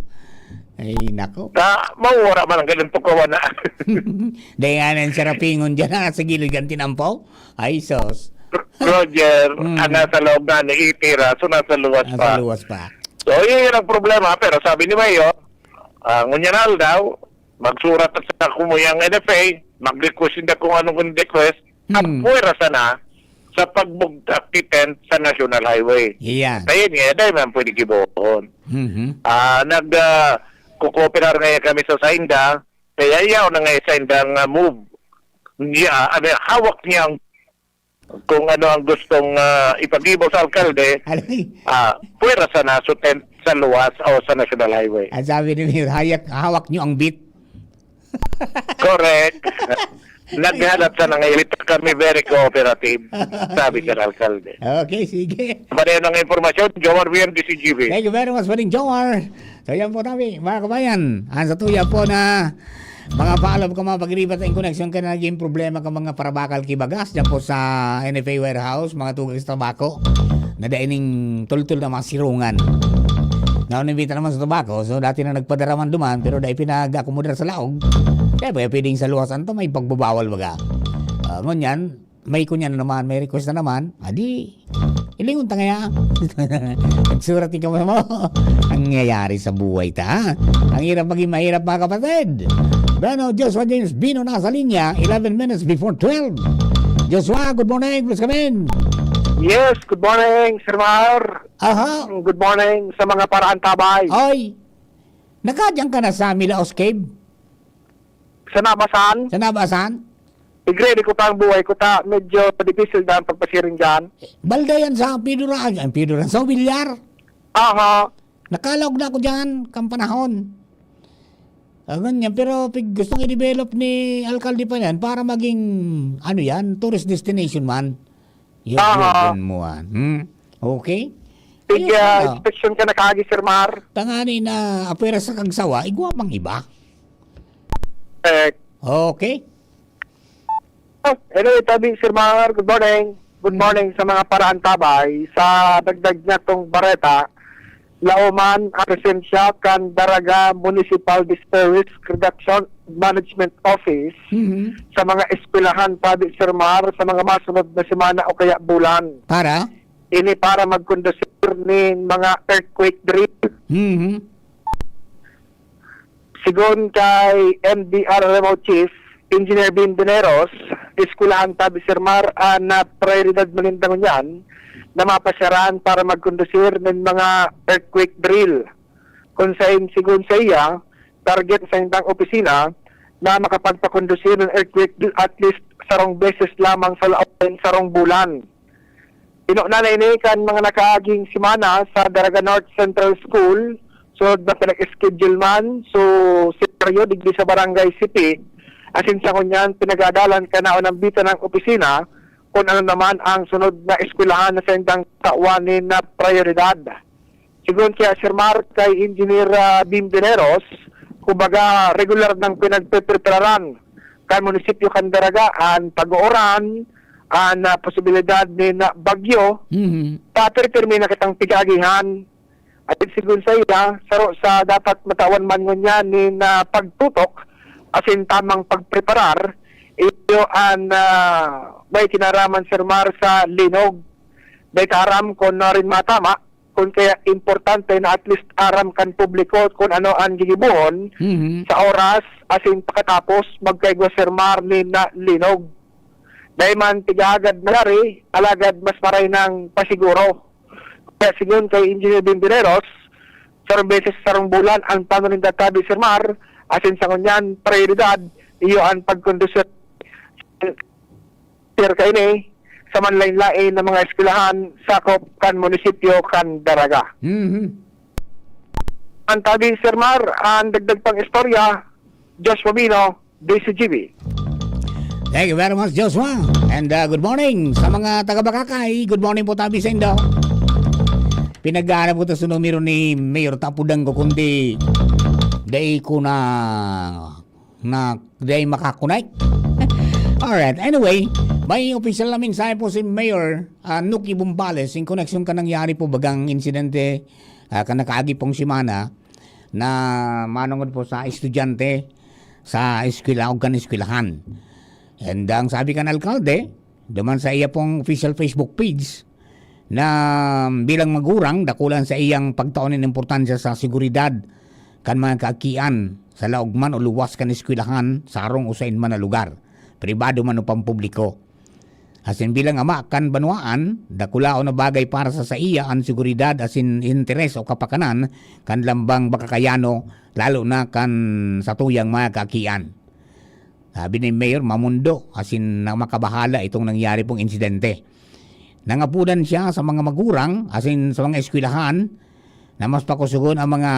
Ay, nako. Ta, mawawara man ang ganun tukawan na. Dahil nga na yung sarapingon dyan, ha, sa gilid kan tinampaw. Ay, sos. Roger, Mm. ang nasa loob na, naitira, so nasa luwas Nasa pa. luwas pa. So, yun, yun ang problema. Pero sabi ni Mayor, ah, ngunyan na daw, magsurat sa kumuyang N F A, mag-request sinda kung anong request, at Hmm. puwera sana sa pagbugtak ki tent sa National Highway. Iyan. Kaya niya, dahil man pwede gibohon. Mhm. Ah, nag, ah, kukooperar ngayon kami sa sainda, kaya yaw na ngayon sainda nga move. Niya, ano, hawak niya ang, kung ano ang gustong, ah, ipag-ibo sa alkalde, Alay. ah, puwera sana sa tent, sa luwas o sa National Highway. Ang sabi ni Mayor, "Hayak, hawak niyo ang bit." Correct. Naghanap sa nangailita kami, very cooperative, sabi kan alkalde. Okay, sige. Pareho ng impormasyon, Jomar V M, D C G B. Thank you very much, Paring Jomar. So, yan po tabi, mga kabayan. Ang sa tuya po na mga paalab ka, mga pagribat ang koneksyon ka na naging problema ka, mga parabakal kibagas dyan po sa N F A warehouse, mga tugang sa tabako, na daining tultul na mga sirungan. Naon imbita naman sa tabako, so dati na nagpadaraman duman, pero dai pinag-akomodar sa laog. Kaya ba pwedeng sa luwasan to, may pagbabawal baga? Ah, ngunyan, may kunya na naman, may request na naman. Adi, ilingon ta ngaya. Nagsurat ikaw mo. Ang nangyayari sa buhay ta, ha? Ang hirap maging mahirap, mga kapatid. Bueno, Joshua James Bino nasa linya, eleven minutes before twelve. Joshua, good morning, please come in. Yes, good morning, Sir Mar. Aha. Good morning sa mga paraantabay. Oy, nakadyan ka na sa Milaos Cave? Sa Nabasan? Sa Nabasan? Igre, di ko pa ang buhay ko ta. Medyo dipisil na ang pagpasiring dyan. Balda yan sa Piduran. Ay, Piduran. Sa Villar. Aha. Nakalaog na ako dyan, kang panahon. Ah, ganyan. Pero pig-, gustong i-develop ni Alkalde pa yan para maging, ano yan, tourist destination man. Yun, Aha. yun, yun mo, ah. Hmm? Okay? Pig, Ayun, ah, ah. Inspection ka na kaagi, Sir Mar. Tangani na apwera sa kagsawa, igwa mang iba. Eh. Okay. Oh, hello, Tabi, Sir Mar. Good morning. Good Hmm. morning sa mga paraantabay. Sa dagdag niya tong bareta, Laoman ang presensya kan Daraga Municipal Disaster Risk Reduction Management Office Mhm. sa mga eskwelahan, Padi Sir Mar, sa mga masunod na semana o kaya bulan. Para? Ini para magkondusir nin mga earthquake drill. Mhm. Sigon kay M D R R M O Chief Engineer Bin Dineros, eskwelahan, Padi Sir Mar, an, ah, prioridad man ninda ngunyan na mapasyaran para magkondusir nin mga earthquake drill. Kun sain, sigon saiya, target sa indang opisina na makapagpakondusir nin earthquake drill at least sarong beses lamang sa laog nin sarong bulan. Inuna na ini kan mga nakaaging semana sa Daraga North Central School, sunod na pinag-schedule man. So, senaryo digdi sa Barangay Sipi, asin sa ngunyan pinag-aadalan kan naunang bita ng opisina kung ano naman ang sunod na eskwelahan na saindang tawan nin na prioridad. Sigon kaya Sir Mark kay Engineer, ah, Bim Dineros, kumbaga regular nang pinagpeprepararan kan munisipyo kan Daraga an pag-uuran, an, ah, posibilidad nin, ah, bagyo. Mhm. Papirpirmi na kitang pig-aagihan. At sigon saiya, saro sa dapat matawan man ngunyan nin, ah, pagtutok asin tamang pagpreparar, iyo an, ah, may kinaraman, Sir Mar, sa linog. Dai ta aram kun ano rin matama, kun kaya importante na at least aram kan publiko kun ano an gigibohon Mhm. sa oras asin pakatapos magkaigwa, Sir Mar, nin na linog. Dai man tigagad nangyari, alagad mas maray nang pasiguro. Kaya sigon kay Engineer Bimbineros, sarong beses sarong bulan ang plano ninda tabi, Sir Mar, asin sa ngunyan, prioridad, iyo an pagkondusir, Sir, kaini sa manlain-lain na mga eskwelahan sakop kan munisipyo kan Daraga. Mhm. Ang tabi, Sir Mar, ang dagdag pang istorya, Joshua Bino, D C G B. Thank you very much, Joshua. And, uh, good morning sa mga taga Bacacay. Good morning po, tabi sa indo. Pinaghahanap ko ta sa numero ni Mayor Tapudang ko, kundi dai ko na, na, dai makakonect. Alright. Anyway, may opisyal na mensahe po si Mayor, ah, Nuki Bumbales in koneksyon kan nangyari po bagang insidente, ah, kan nakaagi pong semana na manongod po sa estudyante sa eskwela o kan eskwelahan. And ang sabi kan alkalde, duman sa iya pong official Facebook page, na bilang magurang, dakula an saiyang pagtao nin importansya sa seguridad kan mga kaakian sa laog man o luwas kan eskwelahan, sa harong o saen man na lugar, pribado man o pampubliko. Asin bilang ama kan banwaan, dakulaon na bagay para sa saiya an seguridad asin interes o kapakanan kan lambang Bacacayano, lalo na kan satuyang mga kaakian. Sabi ni Mayor, mamondo asin na makabahala itong nangyari pong insidente. Nangapodan siya sa mga magurang asin sa mga eskwelahan na mas pakusugon ang mga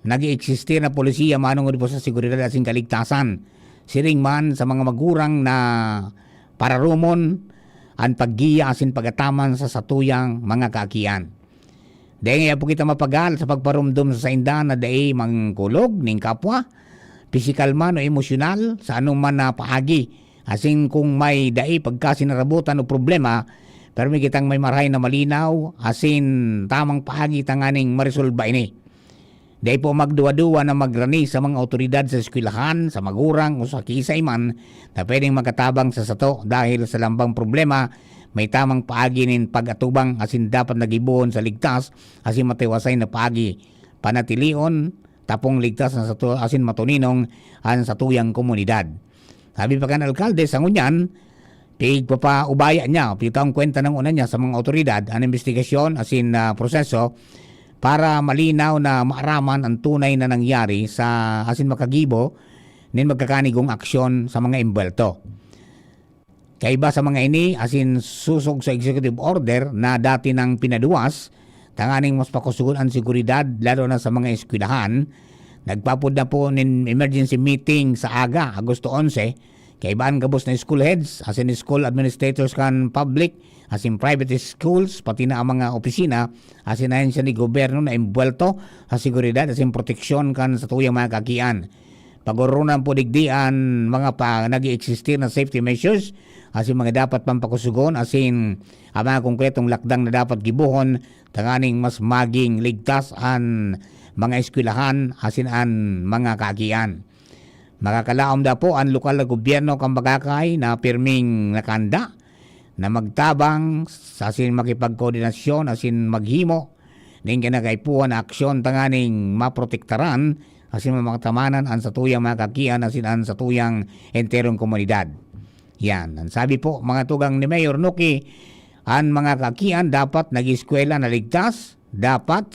nag-eeksistir na polisiya manongod po sa seguridad asin kaligtasan. Siring man sa mga magurang na pararomon an paggiya asin pag-ataman sa satuyang mga kaakian. Dai ngaya po kita mapagal sa pagparomdom sa sainda na dai mangkulog nin kapwa, pisikal man o emosyonal, sa anoman na paagi. Asin kung may dai pagkasinarabotan o problema, permi kitang may marahay na malinaw asin tamang paagi tanganing maresolba ini. Dai po magduwa-duwa na magrani sa mga awtoridad sa eskwelahan, sa magurang o sa kiisay man na pwedeng makatabang sa sato dahil sa lambang problema, may tamang paagi nin pag-atubang asin dapat na gibohon sa ligtas asin matiwasay na paagi. Panatilion tapong ligtas an sato asin matuninong an satuyang komunidad. Sabi pa kan alkalde, sa ngunyan, pigpapaubaya niya o pigtaong kwenta ng una niya sa mga awtoridad an imbestigasyon asin, ah, proseso para malinaw na maaraman an tunay na nangyari sa asin makagibo nin magkakanigong aksyon sa mga embwelto. Kaiba sa mga ini, asin sosog sa executive order na dati nang pinaduwas, tanganing mas pakusugon an seguridad, lalo na sa mga eskwelahan, nagpapod na po nin emergency meeting sa aga, Agosto onse, kaiba an gabos na school heads, asin school administrators kan public, asin private schools, pati na ang mga opisina, asin ahensya ni gobyerno na embwelto sa seguridad asin proteksyon kan satuyang mga kaakian. Pag-ororonan po digdi an mga pa, nag-eeksistir na safety measures, asin mga dapat pampakusugon, asin ang mga konkretong lakdang na dapat gibohon tanganing mas maging ligtas an mga eskwelahan asin an mga kaakian. Makakalaom da po an lokal na gobyerno kan Bagakay na pirming nakahanda na magtabang asin makipagkoordinasyon asin maghimo nin kinakaipuhan na aksyon tanganing maprotektaran asin mamatamanan an satuyang mga kaakian asin an satuyang enterong komunidad. Yan. Ang sabi po, mga tugang ni Mayor Nuki, an mga kaakian dapat nag-eskwela na ligtas, dapat,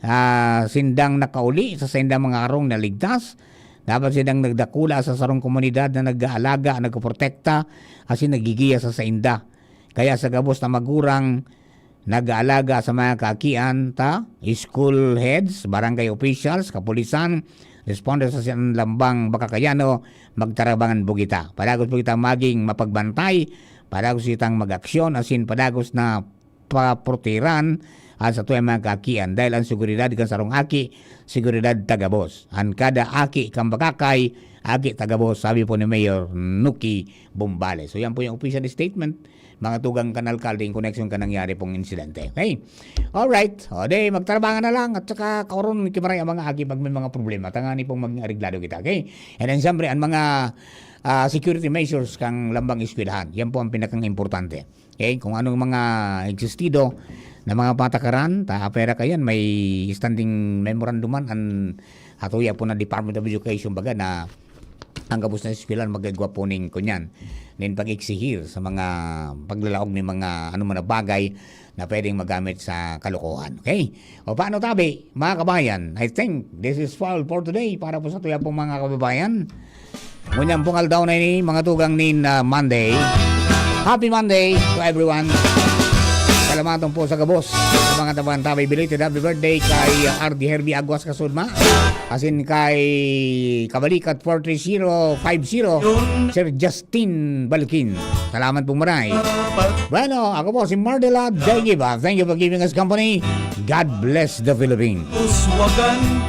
ah, sindang nakauli sa saindang mga harong na ligtas, dapat sindang nagdakula sa sarong komunidad na nag-aalaga, nagpoprotekta, asin nagigiya sa sainda. Kaya sa gabos na magurang nag-aalaga sa mga kaakian ta, school heads, barangay officials, kapulisan, responders sa siyang lambang Bakakayano, magtarabangan po kita. Padagos po kita maging mapagbantay, padagos kitang mag-aksyon, asin padagos na paprotehiran an satuyang mga kaakian. Dahil ang seguridad kan sarong aki, seguridad ta gabos. An kada aki kan Bagakay, aki ta gabos, sabi po ni Mayor Nuki Bombales. So yan po yung official statement, mga tugang kan alkalde, in connection kan nangyari pong insidente. Okay? Alright. O, di, magtarabangan na lang at saka kaoron kimaray ang mga aki pag may mga problema. Tangani pong maging areglado kita. Okay? And then, siyempre, ang mga, ah, security measures kang lambang eskwelahan. Yan po ang pinakang importante. Okay? Kung anong mga existido na mga patakaran, ta apera kayan, may standing memorandum man ang hatuya po ng Department of Education baga na ang gabos na eskwelahan magagwa po ning kunyan, nin pag-eksihir sa mga paglalaog nin mga ano man na bagay na pwedeng magamit sa kalokohan. Okay? O paano tabi, mga kabayan? I think this is all for today para po sa tuya pong mga kababayan. Ngunyan pong aldaw na ini, mga tugang nin, ah, Monday. Happy Monday to everyone. Salamaton po sa gabos sa mga tabantabi. Belated happy birthday kay, ah, R D Herbie Aguas Kasudma. Asin kay Kabalikat four three zero five zero, Sir Justin Balkin. Salamat po maray. Bueno, ako po si Mardela Daigiba. Thank you for giving us company. God bless the Philippines. Uswagan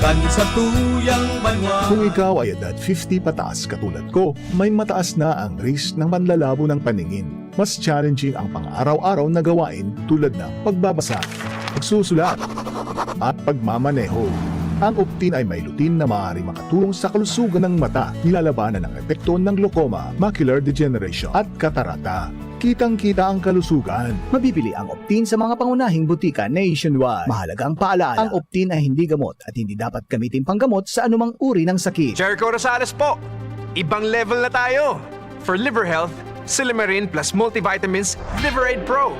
kan satuyang banwa. Kung ikaw ay edad fifty pataas katulad ko, may mataas na ang risk ng panlalabo ng paningin. Mas challenging ang pang-araw-araw na gawain tulad ng pagbabasa, pagsusulat, at pagmamaneho. Ang Optin ay may lutein na maaaring makatulong sa kalusugan ng mata, nilalabanan ang epekto ng glaucoma, macular degeneration, at katarata. Kitang-kita ang kalusugan. Mabibili ang Optin sa mga pangunahing butika nationwide. Mahalagang paalaala, ang Optin ay hindi gamot at hindi dapat gamitin panggamot sa anumang uri ng sakit. Jericho Rosales po! Ibang level na tayo! For liver health, Silymarin plus multivitamins, Liver Aid Pro.